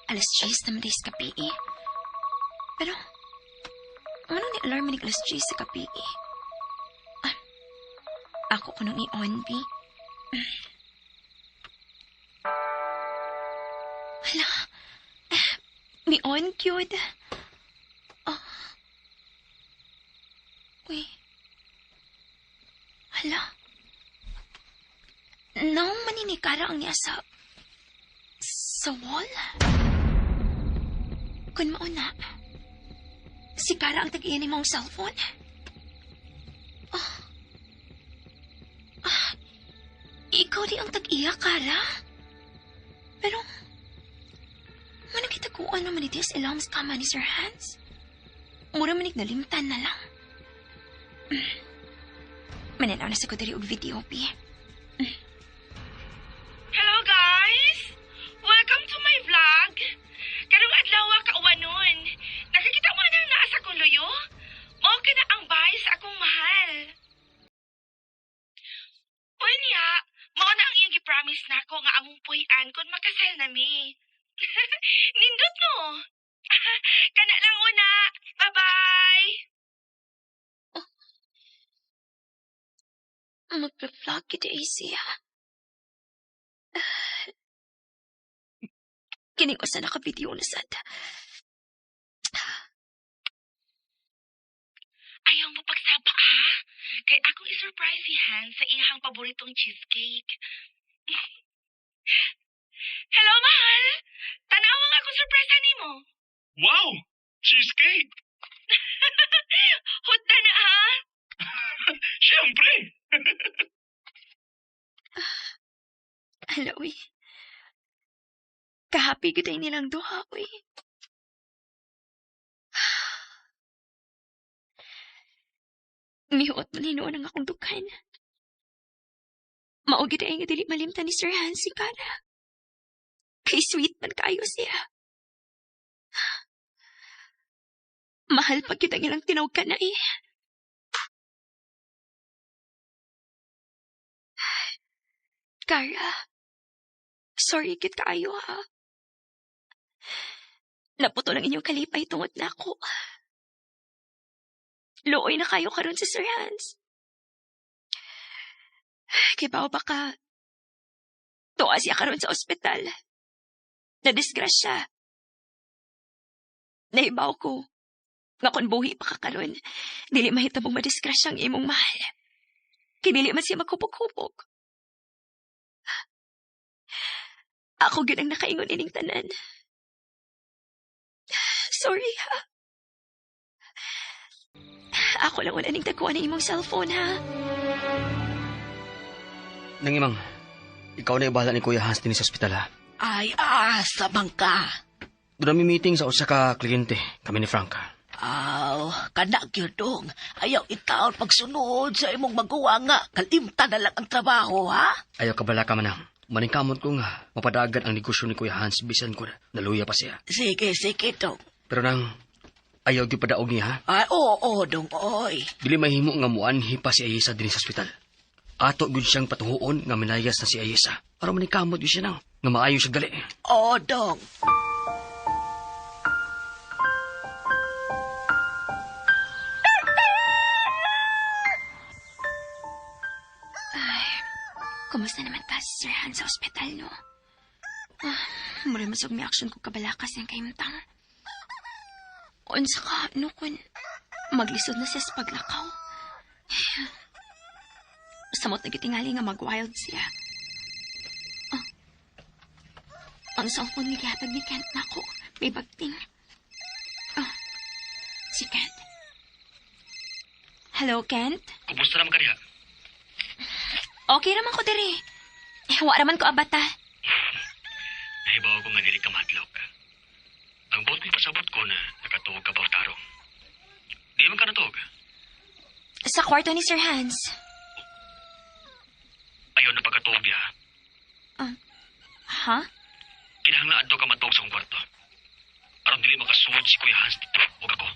10:00 naman din sa gabi eh. Pero, ano ni alarm ni 10:00 sa gabi eh? Ah, ako ko nung i-on, B. Hala, mi on cute. Oh. Uy. Hala. Naong maninikara ang niya sa wall? Kun mauna, si Kara ang tag-iya ni mong cellphone? Oh. Ah, ikaw di ang tag-iya, Kara? Pero, ano kitaguan naman ito sa ilong sa kama ni Sir Hans? Mura manig nalimtan na lang. Mananaw na sa ko diri og video, Bi. Hello guys! Welcome to my vlog! Karong adlaw kauwanon. Nakakita mo nang naa sa akong luyo? Mao na ang bahay sa akong mahal. Unya, mao na ang iyang gi-promise nako nga among puy-an kung makasal nami. Nindot no. Kana lang una. Bye-bye. Magpa-vlog kita ay siya. Kining usa naka-video na sad. Ayaw mo pagsaba, ha? Kay akong isurprise si Hans sa iyang paboritong cheesecake. Hello, mahal! Tanawa nga akong surpresa nimo. Wow! Cheesecake! Hutda na, ha? Siyempre! Hala, uy. Kahappy gud ay nilang duha, uy. Mihuot man hinuon ang akong dughan. Mao gid ay nga dili malimtan ni Sir Hans si Kara. Kay sweet man kayo siya. Mahal pa gyud ang ilang tinawag ka na eh. Kara, sorry gid kaayo ha. Naputo lang inyong kalipay tungod na ako. Luoy na kayo karon si Sir Hans. Kay bao baka tuwa siya karon sa ospital. Nadisgrasya. Nahibaw ko nga kung buhi pa ka karon, dili mahitabong madisgrasya ang imong mahal. Kay dili man siya maghupok-hupok. Ako gyud ang nakaingon ining tanan. Sorry ha. Ako lang wala ning tagkuan ng imong cellphone ha. Nang imang, ikaw na ibahala ni Kuya Hans din sa ospital ha. Ay, asa man ka. Doon kami meeting sa usa ka kliyente, kami ni Frank. Aw, kana gyud dong. Ayaw itaon pagsunod sa imong maguwa nga. Kalimtan na lang ang trabaho, ha? Ayaw kabala ka manang. Maningkamot ko nga, mapadagan ang negosyo ni Kuya Hans bisan ko na naluya pa siya. Sige, sige, dong. Pero nang, ayaw gyud padaog niya ha. Ay, oo, oo, dong, oy. Dili mahimo nga muanhi pa si Ayesa dinhi sa ospital. Ato gyud siyang patuhuon nga minayas na si Ayesa. Aron maningkamot gyud siya nang nga maayo siya dali. Oo, dong. Kumusta naman ta si Sir Hans sa ospital, no? Ah, mura masog may action ko kabalakas ng kayumtang. Unsa ka, no, kun maglisod na siya sa paglakaw. Samot na gitingali nga mag-wild siya. Ah, ang cellphone ni gihatag ni Kent na ako. May bagting. Ah, si Kent. Hello, Kent? Kumusta naman ka diha? Okay raman ko diri. Eh, wa raman ko abata. Nahibaw ko nga dili ka madlok. Ang buot ko'y pasabot ko na nakatuog ka ba tarong. Di man ka natuog. Sa kwarto ni Sir Hans. Ayaw na pagkatuog diha. Ha? Kinahanglan adto ka matuog sa akong kwarto. Aron dili makasuod si Kuya Hans dito ug ako.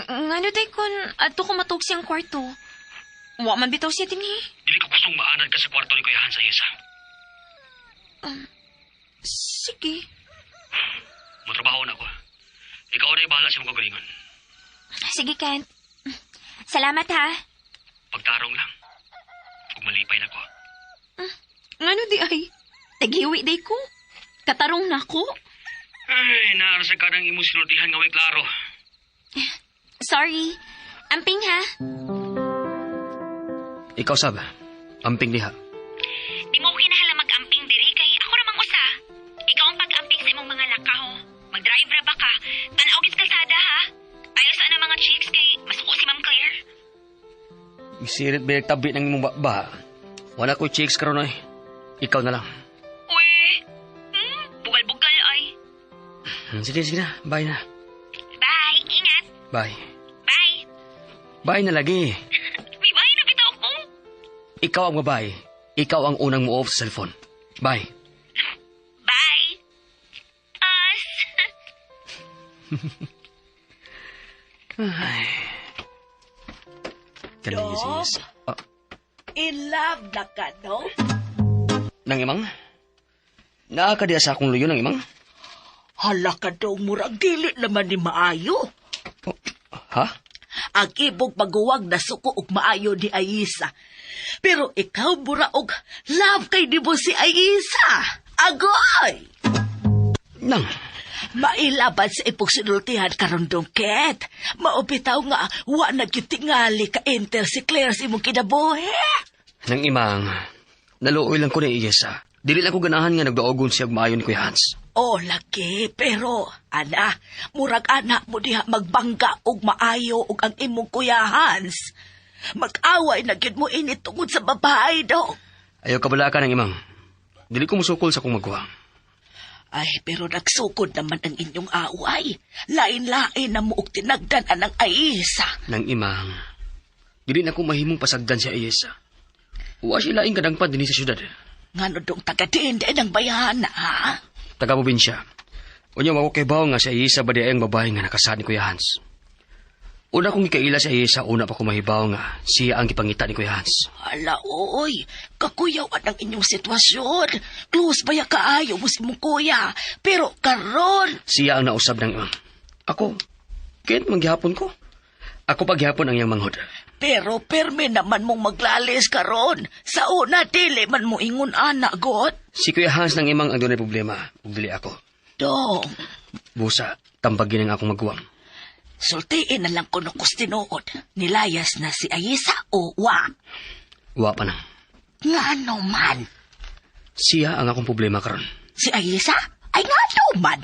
Ngano day kun adto ko matuog siyang kwarto. Wa man bitaw siya dinhi. Dili ko gustong maanad ka sa kwarto ni Kuya Hans Ayesa. Sige. Motrabaho na ako. Ikaw na bahala sa imong kagalingon. Sige, Kent. Salamat ha. Pagtarong lang. Ug malipay na ko. Ngano di ay? Naghiwi day ko. Katarong na ko. Ay, naara sa kanang imong sinultihan nga way klaro. Sorry. Amping ha. Ikaw sab, amping diha. Di mo kinahanglan mag-amping diri kay ako ramang usa. Ikaw ang pag-amping sa imong mga lakaw. Mag-drive ra ba ka? Tan-aw gid sa kalsada ha. Ayaw sa na mga chicks kay masuko si Ma'am Claire. Isirit ba tabi ng imong baba? Wala ko'y chicks karon oy. Ikaw na lang. Uy. Bugal-bugal ay. Sige, sige na. Bye na. Bye. Ingat. Bye. Bye. Bye na lagi. Uy, bye na bitaw ko. Ikaw ang babae. Ikaw ang unang mo off sa cellphone. Bye. Bye. Us. Kaning Dog. sis. Ah, In love na ka, no? nang imang? Naa ka diha sa akong luyo nang imang? Hala ka dong, murag dili naman ni maayo. Oh, ha? Ang ibog maguwang nasuko og maayo ni Aisa. Pero ikaw mura og love kay nimo si Aisa. Agoy! Nang, Mailaban sa ipog sinultihan karon dong Ket. Maupitaw nga wa na gyud tingali ka enter si Claire sa imong kinabuhi. Nang imang, naluoy lang ko ni Iyesa. Dili lang ko ganahan nga nagdaogon siya og maayo ni Kuya Hans. Oh, laki, pero ana, murag ana mo diha magbangga og maayo og ang imong Kuya Hans. Mag-away na gyud mo ini tungod sa babae do. Ayaw kabala ka ng imang. Dili ko musukol sa akong magkuha. Ay, pero nagsukod naman ang inyong away. Lain-lain na mo og tinagdan anang Aisa. Nang imang, dili na ko mahimong pasagdan si Iyesa. Wa siya laing kadangpan dinhi sa syudad. Ngano dong taga diin diin ang bayana, ha? Taga probinsya. Unya wa ko kay nga si Ayesa ba di ay ang babae nga nakasad ni Kuya Hans. Una kong ikaila si Ayesa, una pa ko mahibaw nga siya ang gipangita ni Kuya Hans. Ala, oy, kakuyaw ang inyong sitwasyon. Close ba ya kaayo mo si imong kuya? Pero karon, Siya ang nausab ng imang. Ako, kaya manggihapon ko. Ako paghihapon ang iyang manghod. Pero perme naman mong maglalis karon. Sa una, dili man mo ingon ana, God. Si Kuya Hans ng imang ang dunay problema, ug dili ako. Dong, Busa, tambagin ang akong maguwang. sultiin na lang kuno kus tinuod. Nilayas na si Ayesa o wa. Wa pa nang. Ngano man? Siya ang akong problema karon. Si Ayesa? Ay ngano man?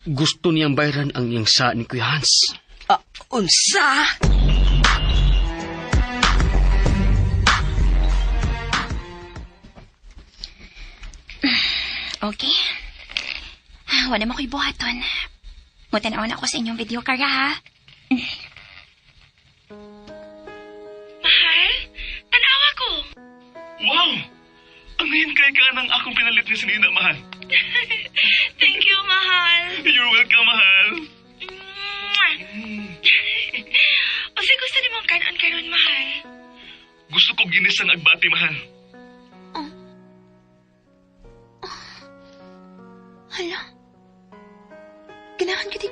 Gusto niyang bayran ang iyang sa ni Kuya Hans. Ah, unsa? Okay. Ah, wala mo ko'y buhaton. Mutanaw na ako sa inyong video kara, ha? Mahal, tanawa ko. Wow! Ang kay ka ng akong pinalit ni Sinina, mahal. Thank you, mahal. You're welcome, mahal. Mwah. Unsay gusto nimong kanon karon, mahal? Gusto ko ginisang agbati, mahal. Hala. Ganahan ka di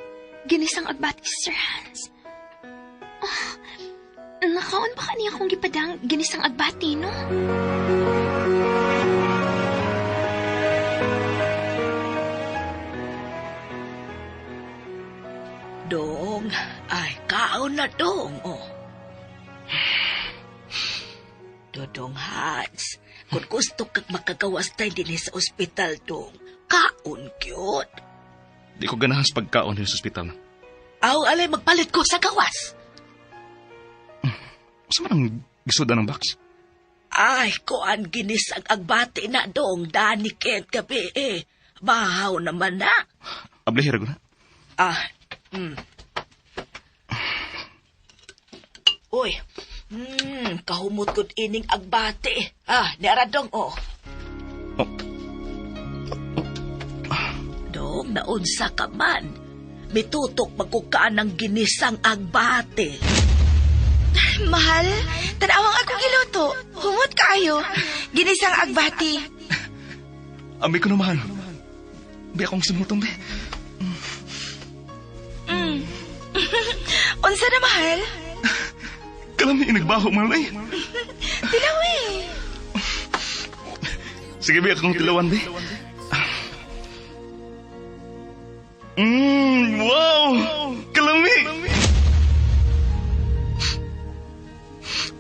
ginisang agbati, Sir Hans. Ah, nakaon pa kaniya akong gipadang ginisang agbati, no? Dong, ay kaon na dong, oh. Dodong Hans, kung gusto kag makagawas tayo din sa ospital dong, kaon gyud. Di ko ganahan sa pagkaon din sa ospital. Aw, alay, magpalit ko sa gawas. Usa man ang gisudan ng box? Ay, kuan ginis ang agbati na dong, dani Kent gabi eh. Bahaw naman na. Ablehira ko na. Ah, Uy, kahumot kod ining agbati. Ah, niara dong, oh. Oh. Dong, naunsa ka man. Mitutok magkukaan ng ginisang agbati. Mahal, tanawang akong giluto. Humot kaayo. Ginisang agbati. Ami ko na, mahal. Bi akong simutong, be. Unsa na, mahal? Kalami inagbaho, mahal, eh. Tilaw eh. Sige, be, akong tilawan, be. Wow! Kalami!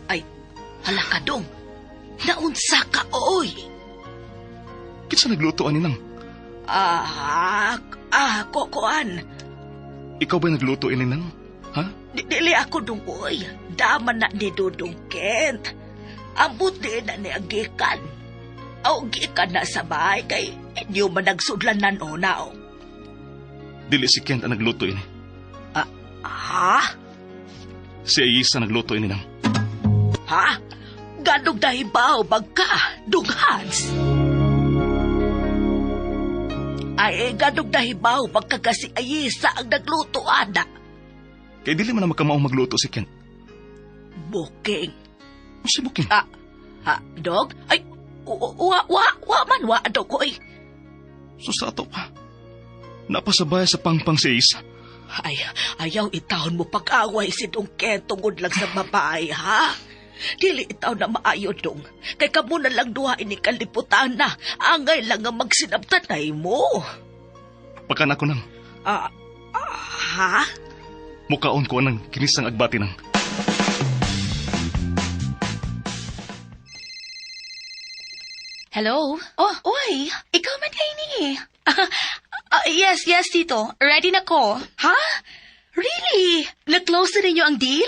Ay, hala ka dong. Naunsa ka, oy. Kinsa nagluto ani nang? Ah, kuan. Ikaw ba nagluto ini nang? Ha? Dili ako dong, oy. Daman na ni Dudong Kent. Ambot di na ni agikan. Aw, gikan na sa bahay kay inyo man nagsudlanan o na, o. Dili si Kent ang nagluto ini. Ha? Si Ayisa nagluto ini nang. Ha? Ganog dahibaw bagka, Dung Hans. Ay, ganog dahibaw bagka kasi Ayisa ang nagluto, ana. Kay dili man na magkamaong magluto si Kent. Buking. Si Buking. Ah, ha, dog? Ay, wa, wa, wa man, wa, dog, oy. So sa ato pa. Napasabay sa pangpang si Ayisa. Ay, ayaw itawon mo pag-away si Dong Ken tungod lang sa babae, ha? Dili itaw na maayo, Dong. Kay kamo na lang duha ini kaliputan na. Angay lang nga magsinabtanay mo. Pakan ako nang Ah, ah, ha? mukaon ko ng kinisang agbati nang. Hello? Oh, oy, ikaw man kay ni. Ah, yes, yes, Tito. Ready na ko. Ha? Really? Na-close na ninyo ang deal?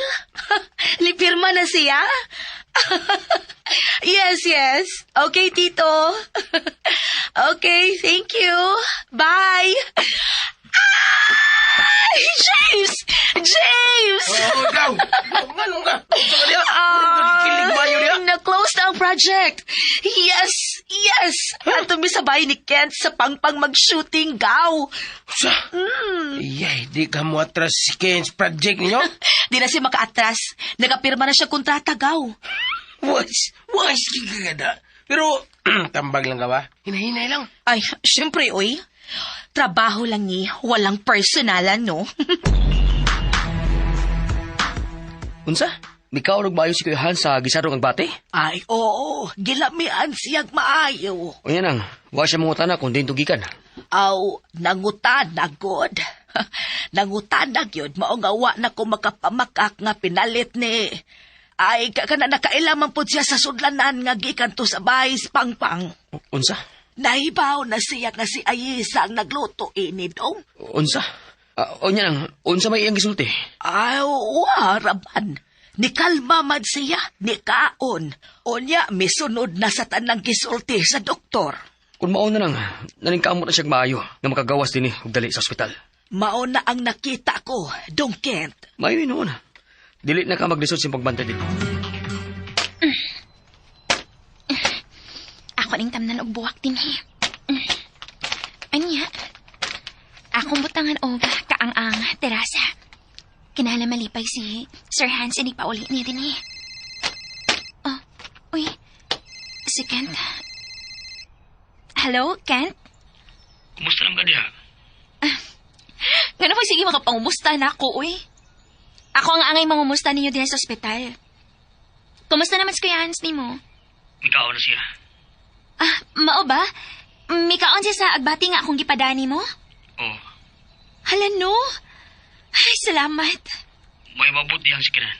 Lipirma na siya? Yes, yes. Okay, Tito. Okay, thank you. Bye. Ay, James! James! Oh, ikaw! Nganong ka? Unsa ka diha? Kilig maayo diha? Na-close na ang project. Yes! Yes! Ato mi sa bahay ni Kent sa pangpang mag-shooting gaw. Sa? Iyay, di ka mo atras si Ken's project ninyo? Di na siya makaatras. Nagapirma na siya kontrata gaw. Was, was, kikagada. Pero, tambag lang ka ba? Hinahinay lang. Ay, syempre, oy. Trabaho lang ni, walang personalan, no? Unsa? Mikaw nagmaayo si Kuya Hans sa gisarong agbate? Ay, oo. Gilamian siyang maayo. Unya nang, wa siya mangutana kung din tugikan. Aw, nangutan na god. Nangutan na gyud mao nga wa na ko makapamakak nga pinalit ni. Ay, kana nakailaman po siya sa sudlanan nga gikan to sa bahay sa pangpang. Unsa? Nahibaw na siya nga si Ayisa ang nagluto ini dong. Unsa? Unya nang, unsa may iyang gisulti? Ay, waraman. Ni kalma man siya, ni kaon. Unya, misunod na sa tanang gisulti sa doktor. Kung mao na lang, naningkamot na siyang maayo nga makagawas dinhi og dali sa ospital. Mao na ang nakita ko, Dong Kent. Maayo noon. Dili na ka maglisod sa pagbantay dito. Ako ning tamnan og buwak dinhi. Anya? Akong butangan og kaang-ang terasa. Kinahanglan malipay si Sir Hans inig pauli niya dinhi. Oh, uy. Si Kent. Hello, Kent? Kumusta lang ka diha? Ngano po sige makapangumusta na ako, uy. Ako ang angay mangumusta ninyo din sa ospital. Kumusta naman si Kuya Hans nimo? Mikaw na siya. Ah, mao ba? Mikaon siya sa agbati nga akong gipadani mo? Oh, Hala no. Ay, salamat. may mabuti ang si Kiran.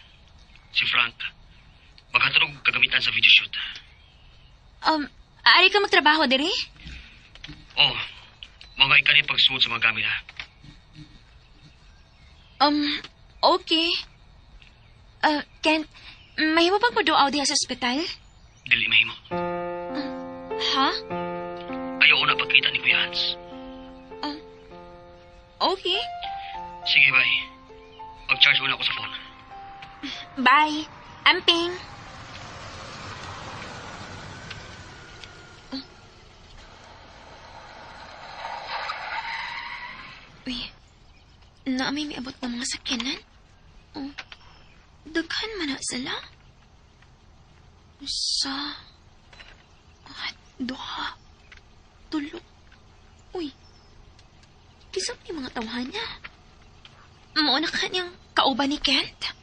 Si Frank. Maghatod og kagamitan sa video shoot. Ari ka magtrabaho diri? Oh, mga ikanin pagsuod sa mga gamit ha. Okay. Kent, mahimo bang moduaw diha sa ospital? Dili mahimo. Ha? Ayaw na pagkita ni Kuya Hans. Okay. Sige, bye. Mag-charge muna ako sa phone. Bye. Amping. Uy, naamay miabot ng mga sakyanan? Oh, daghan man na sila. Usa, duha, tulo. Uy, kinsa man yung mga tawhan niya? Mao na ka niyang kauban ni Kent?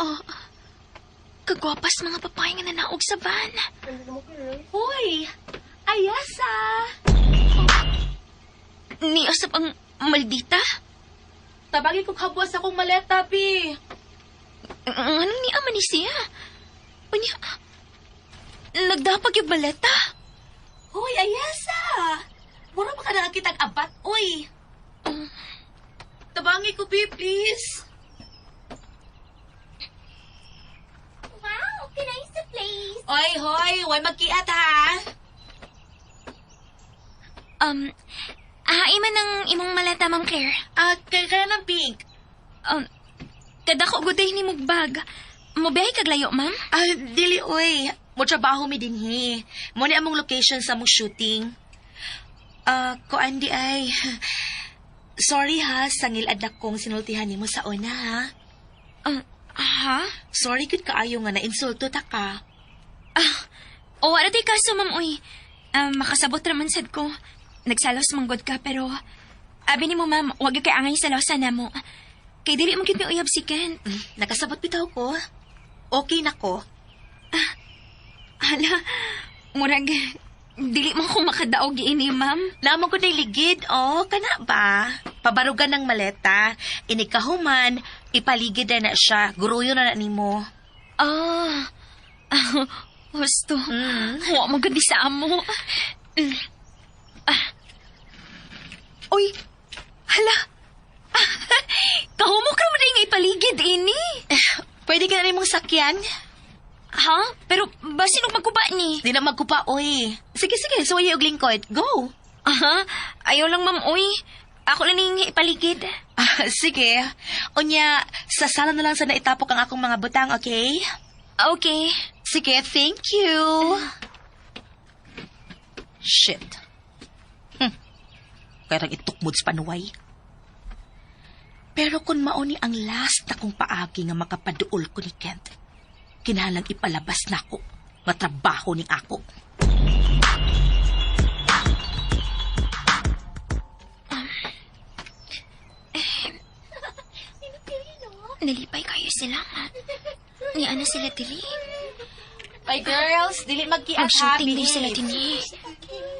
Oh, kagwapas mga babae nga nanaog sa van. Hoy, Ayasa! Niusap ang maldita? Tabagi ko kabuas akong maleta, Bi. Anong niya man ni siya? Unya, nagdapag yung maleta. Hoy, Ayasa! Mura ba ka nakakitang abat, uy? Tabangi ko, Bi, please. Wow, nice the place. Oy, hoy, way magkiat, ha? Hain man ang imong maleta, Ma'am Claire. Ah, kaya ng pink. Kadako guday ni mong bag. Mobiyahe kag layo, ma'am? Ah, dili, uy. Mo trabaho mi dinhi. Mo ni among location sa among shooting. Ah, kuan di ay. Sorry ha, sangil adlak kong sinultihan nimo sa una ha. Ha? Sorry gud kaayo nga na insulto ta ka. Ah, O, wala tay kaso, ma'am, uy. Makasabot raman sad ko. Nagsalos manggod ka, pero... Abi ni mo, ma'am, wag kay angay salosa na mo. Kay dili mo gid mi uyab si Kent. Nakasabot bitaw ko. Okay na ko. Hala, murag, dili mo ko makadaog ini, ma'am. Lamang ko ligid, oh, kana ba? Pabarugan ng maleta, inikahuman, ipaligid na na siya, guruyo na na nimo. Ah, husto. Wa mo gud sa amo. Ah. Uy, hala. Kahumok ra man nga ipaligid ini. Pwede ka na rin mong sakyan? Ha? Pero basin og magkuba ni. Di na magkupa, oy. Sige, sige, suwaye og lingkod. Go! Aha, ayaw lang ma'am, uy. Ako lang ning ipaligid. Ah, sige. Unya, sa sala na lang sa naitapok ang akong mga butang, okay? Okay. Sige, thank you. Shit. Kaya rang itukmod sa panuway. Pero kung mauni ang last na kong paagi nga makapaduol ko ni Kent, kinahanglang ipalabas na ko nga trabaho ning ako. Nalipay kayo sila, ma. Ni ana sila dili. Ay, girls, dili magkiat Mag-shooting din sila dini.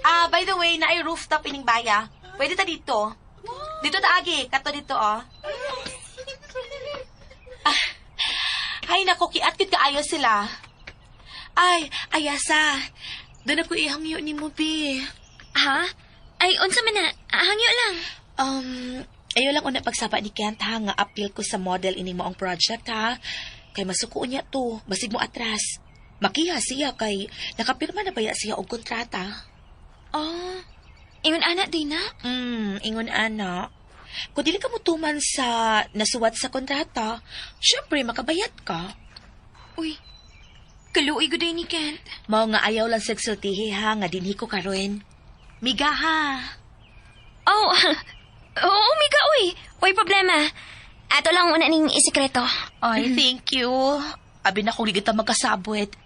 Ah, by the way, naay rooftop ining baya. Pwede ta dito. Dito ta agi, kato dito oh. Ah, ay nako, kiat gid kaayo sila. Ay, ayasa. Doon ako ihangyo ni mo, bi. Ha? Ay, unsa man na? Hangyo lang. Ayo lang una pagsaba ni Kent ha, nga appeal ko sa model ini mo ang project ha. Kay masuko niya to, basig mo atras. Makiha siya kay nakapirma na baya siya og kontrata. Oh, ingon ana din na? Ingon ana. Kung dili ka mo tuman sa nasuwat sa kontrata, syempre makabayad ka. Uy, kaluoy gud ni Kent. Mao nga ayaw lang segsultihi ha, nga dinhi ko karon. Miga ha. Oh, oo, miga uy. Uy, problema. Ato lang una ning isekreto. Ay, thank you. Abi na kung kita magkasabwet.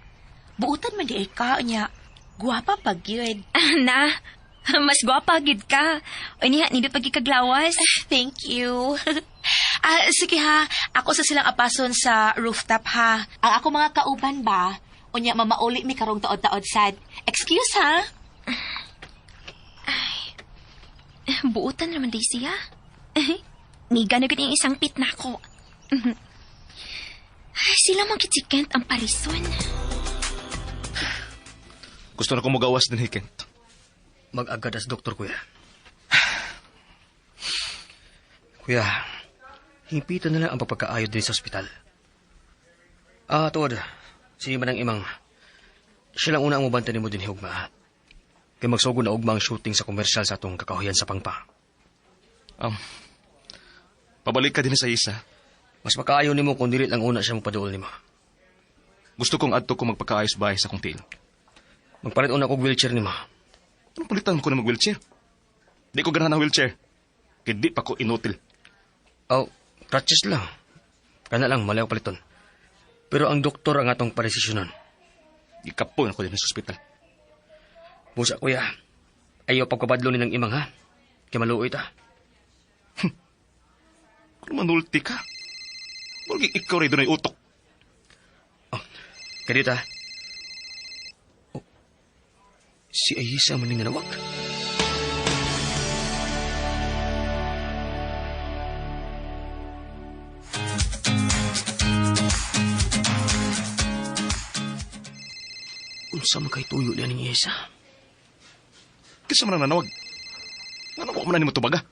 Buutan man di ay ka niya. Guwapa pag yun. Na, mas gwapa gid ka. Uy, niha, nindot pagkikaglawas. Thank you. Ah, sige ha, ako sa silang apason sa rooftop ha. Ang ako mga kauban ba? Unya, mamauli mi karong taod-taod sad. Excuse ha? Ay, buutan naman di siya. Niga na gud yung isang pit na ako. Sila mong si Kent ang parison. Gusto na ko magawas din, Kent. Mag-agad as doktor, kuya. Kuya, himpitan na lang ang pagpagkaayod din sa ospital. Ah, tuod. Si Manang Imang, siya lang una ang mubanta ni mo din hugma. Kaya magsugod na ugma ang shooting sa komersyal sa atong kakahuyan sa Pangpa. Pabalik ka din sa isa. Mas makaayo nimo kung dili lang una siya mopaduol nimo. Gusto kong adto ko magpakaayos bahay sa kong tiil. Magpalit una kog wheelchair nimo. Anong palitan ko na mag-wheelchair? Di ko ganahan ang wheelchair. Kaya di pa ko inutil. Oh, crutches lang. Kana lang, malayo paliton. Pero ang doktor ang atong paresisyonon. Ikapoy ako din sa ospital. Busa, kuya. Ayaw pagkabadlo ni ng imang, ha? Kaya maluoy ta. Kung manulti ka, murag ikaw rin doon ay utok. Oh, kaya dito, ha? Oh, si Ayisa maning nanawag. Unsa man kay tuyo niya ning Ayisa? Kinsa man ang nanawag? Ano ko man nimo tubaga?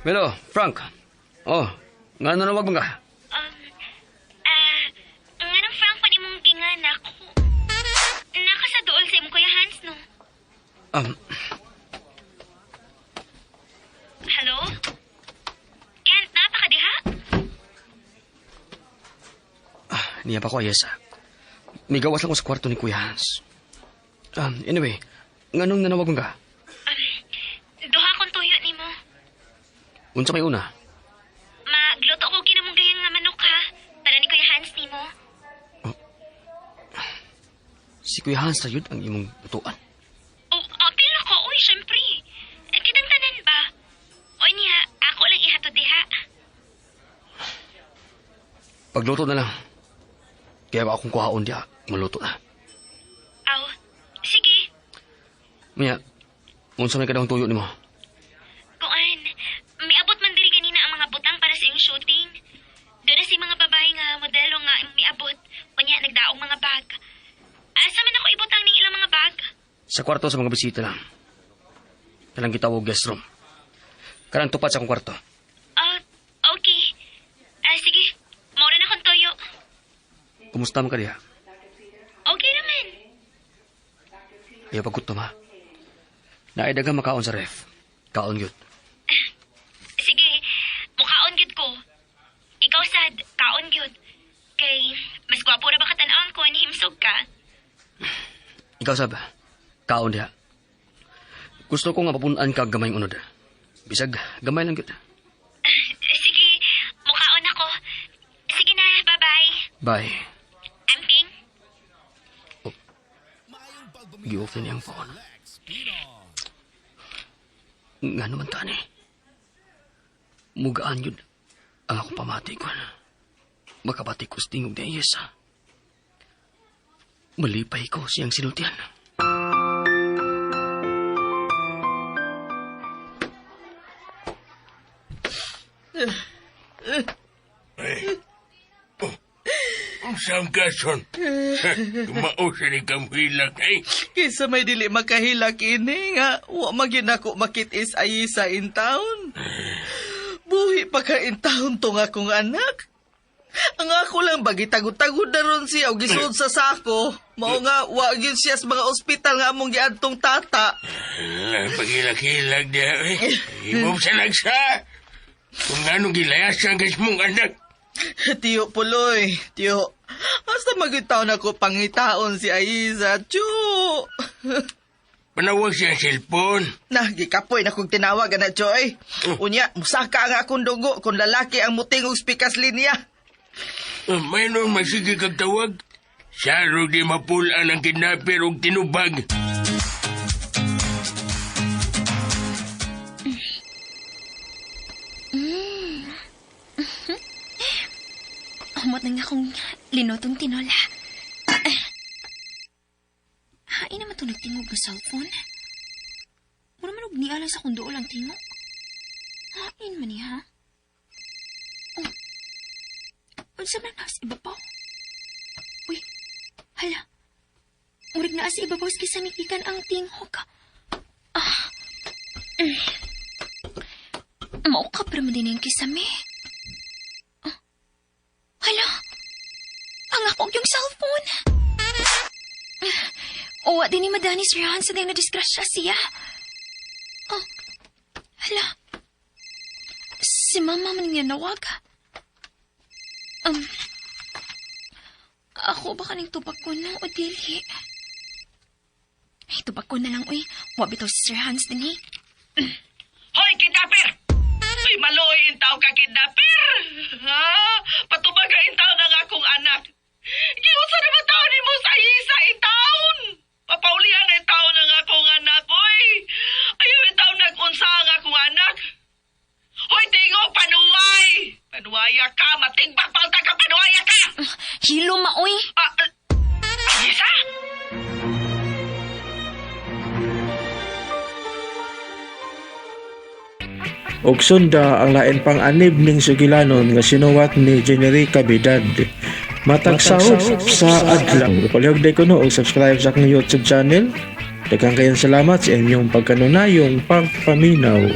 Hello, Frank. Oh, nga nanawag man ka? Nga nang Frank pa nimong gingan ako. Naka sa duol sa imong Kuya Hans, no? Hello? Kent, napaka diha? Niya pa ko, Ayesa. Migawas lang ko sa kwarto ni Kuya Hans. Anyway, nganong nanawag man ka? Duha kong tuyo nimo. Unsa may una? Magluto ko kinamong gayang nga manok ha. Para ni Kuya Hans nimo. Oh, Kuya Hans ra yun ang imong lutuan. Oh, apil ako, uy, syempre. Eh, kitang tanan ba? Oy niya, ako lang ihatod diha. Pagluto na lang. Kaya akong kuhaon diha, maluto na. Aw, sige. Mia, unsa may kadahong tuyo nimo? Kuan, miabot man diri ganina ang mga butang para sa iyong shooting. Doon na si mga babae nga modelo nga miabot. Unya, nagdaong mga bag. Asa man ako ibutang ning ilang mga bag? Sa kwarto sa mga bisita lang. Kanang gitawag guest room. Kanang tupad sa akong kwarto. Ah, okay. Ah, sige. Maura na akong toyo. Kumusta man ka diha? Okay naman. Ayaw paggutom ha. Naay daghang makaon sa ref. Kaon yun. Sige, mukaon gyud ko. Ikaw sad, kaon gyud. Kay mas gwapo ra ba ka tan-awon ko himsog ka? Ikaw sab, kaon diha. Gusto ko nga papunan ka gamay unod. Bisag gamay lang gyud. Sige, mukaon ako. Sige na, bye-bye. Bye. Amping. Gi-off na niyang phone. Nga naman tani. Mugaan yun. Ang akong pamati ko. Makabati ko sa tingog ni Ayesa. Malipay ko siyang sinultian. Unsa ang kason? Mao sa ni kamhilak eh. Kaysa may dili makahilak ini nga, wa magyud nako makitis Ayisa in town. Buhi pa ka in town tong akong anak. Ang ako lang ba gitagod-tagod na ron siya o gisuod sa sako. Mao nga wa gyud siya sa mga ospital nga among giadtong tata. Ala, Pagilak-hilak niya eh. Ibom sa lagsa. Kung anong gilayasan kay mong anak. Tiyo Puloy, tiyo. Hasta magyud taon ako pangitaon si Aiza, tiyo. Panawag siya ang cellphone. Nah, gikapoy na kong tinawag ana Joy. Unya, musaka ang akong dugo kung lalaki ang mutingog spikas linya. May noon masige kag tawag. Saro di mapulaan ang kidnapper og tinubag. Humot na nga akong linutong tinola. Ah. Hain naman itong nagtingog ng cellphone. Mura man og nialang sa kung dool ang tingog. Hain man niya. Oh. Unsa man nas ibabaw? Uy, hala. Murig naa sa ibabaw sa kisamikikan ang tingog. Ah. Mao ka pero mo din ang kisame. Hala! Ang ako yung cellphone! Owa din ni Madani Sir Hans na nadisgrasya siya. Oh, hala. Si Mama man nga nawag. Um, ako ba kaning tubag ko na o dili? Ay, tubag ko na lang, uy. Wabi to si Sir Hans din, eh. Hoy, kidnapper! Uy, maluoy in tao ka, kidnapper! Ha? Patubaga in tao ng akong anak. Giusa naman tao ni mo sa isa in taon! Papaulian na in tao ng akong anak, oy! Ayaw in tao nag-unsa ang akong anak. Hoy, tingo, panuway! Panuwaya ka, matigbak palta ka, panuwaya ka! Hilo, ma, uy. Ah, ah, Isa? Og sunda ang lain pang anib ning sugilanon nga sinuwat ni Generica Bidad. Matag saop sa adlaw. Palihog day kuno og subscribe sa akong YouTube channel. Daghang kayong salamat sa inyong pagkanunayong pagpaminaw.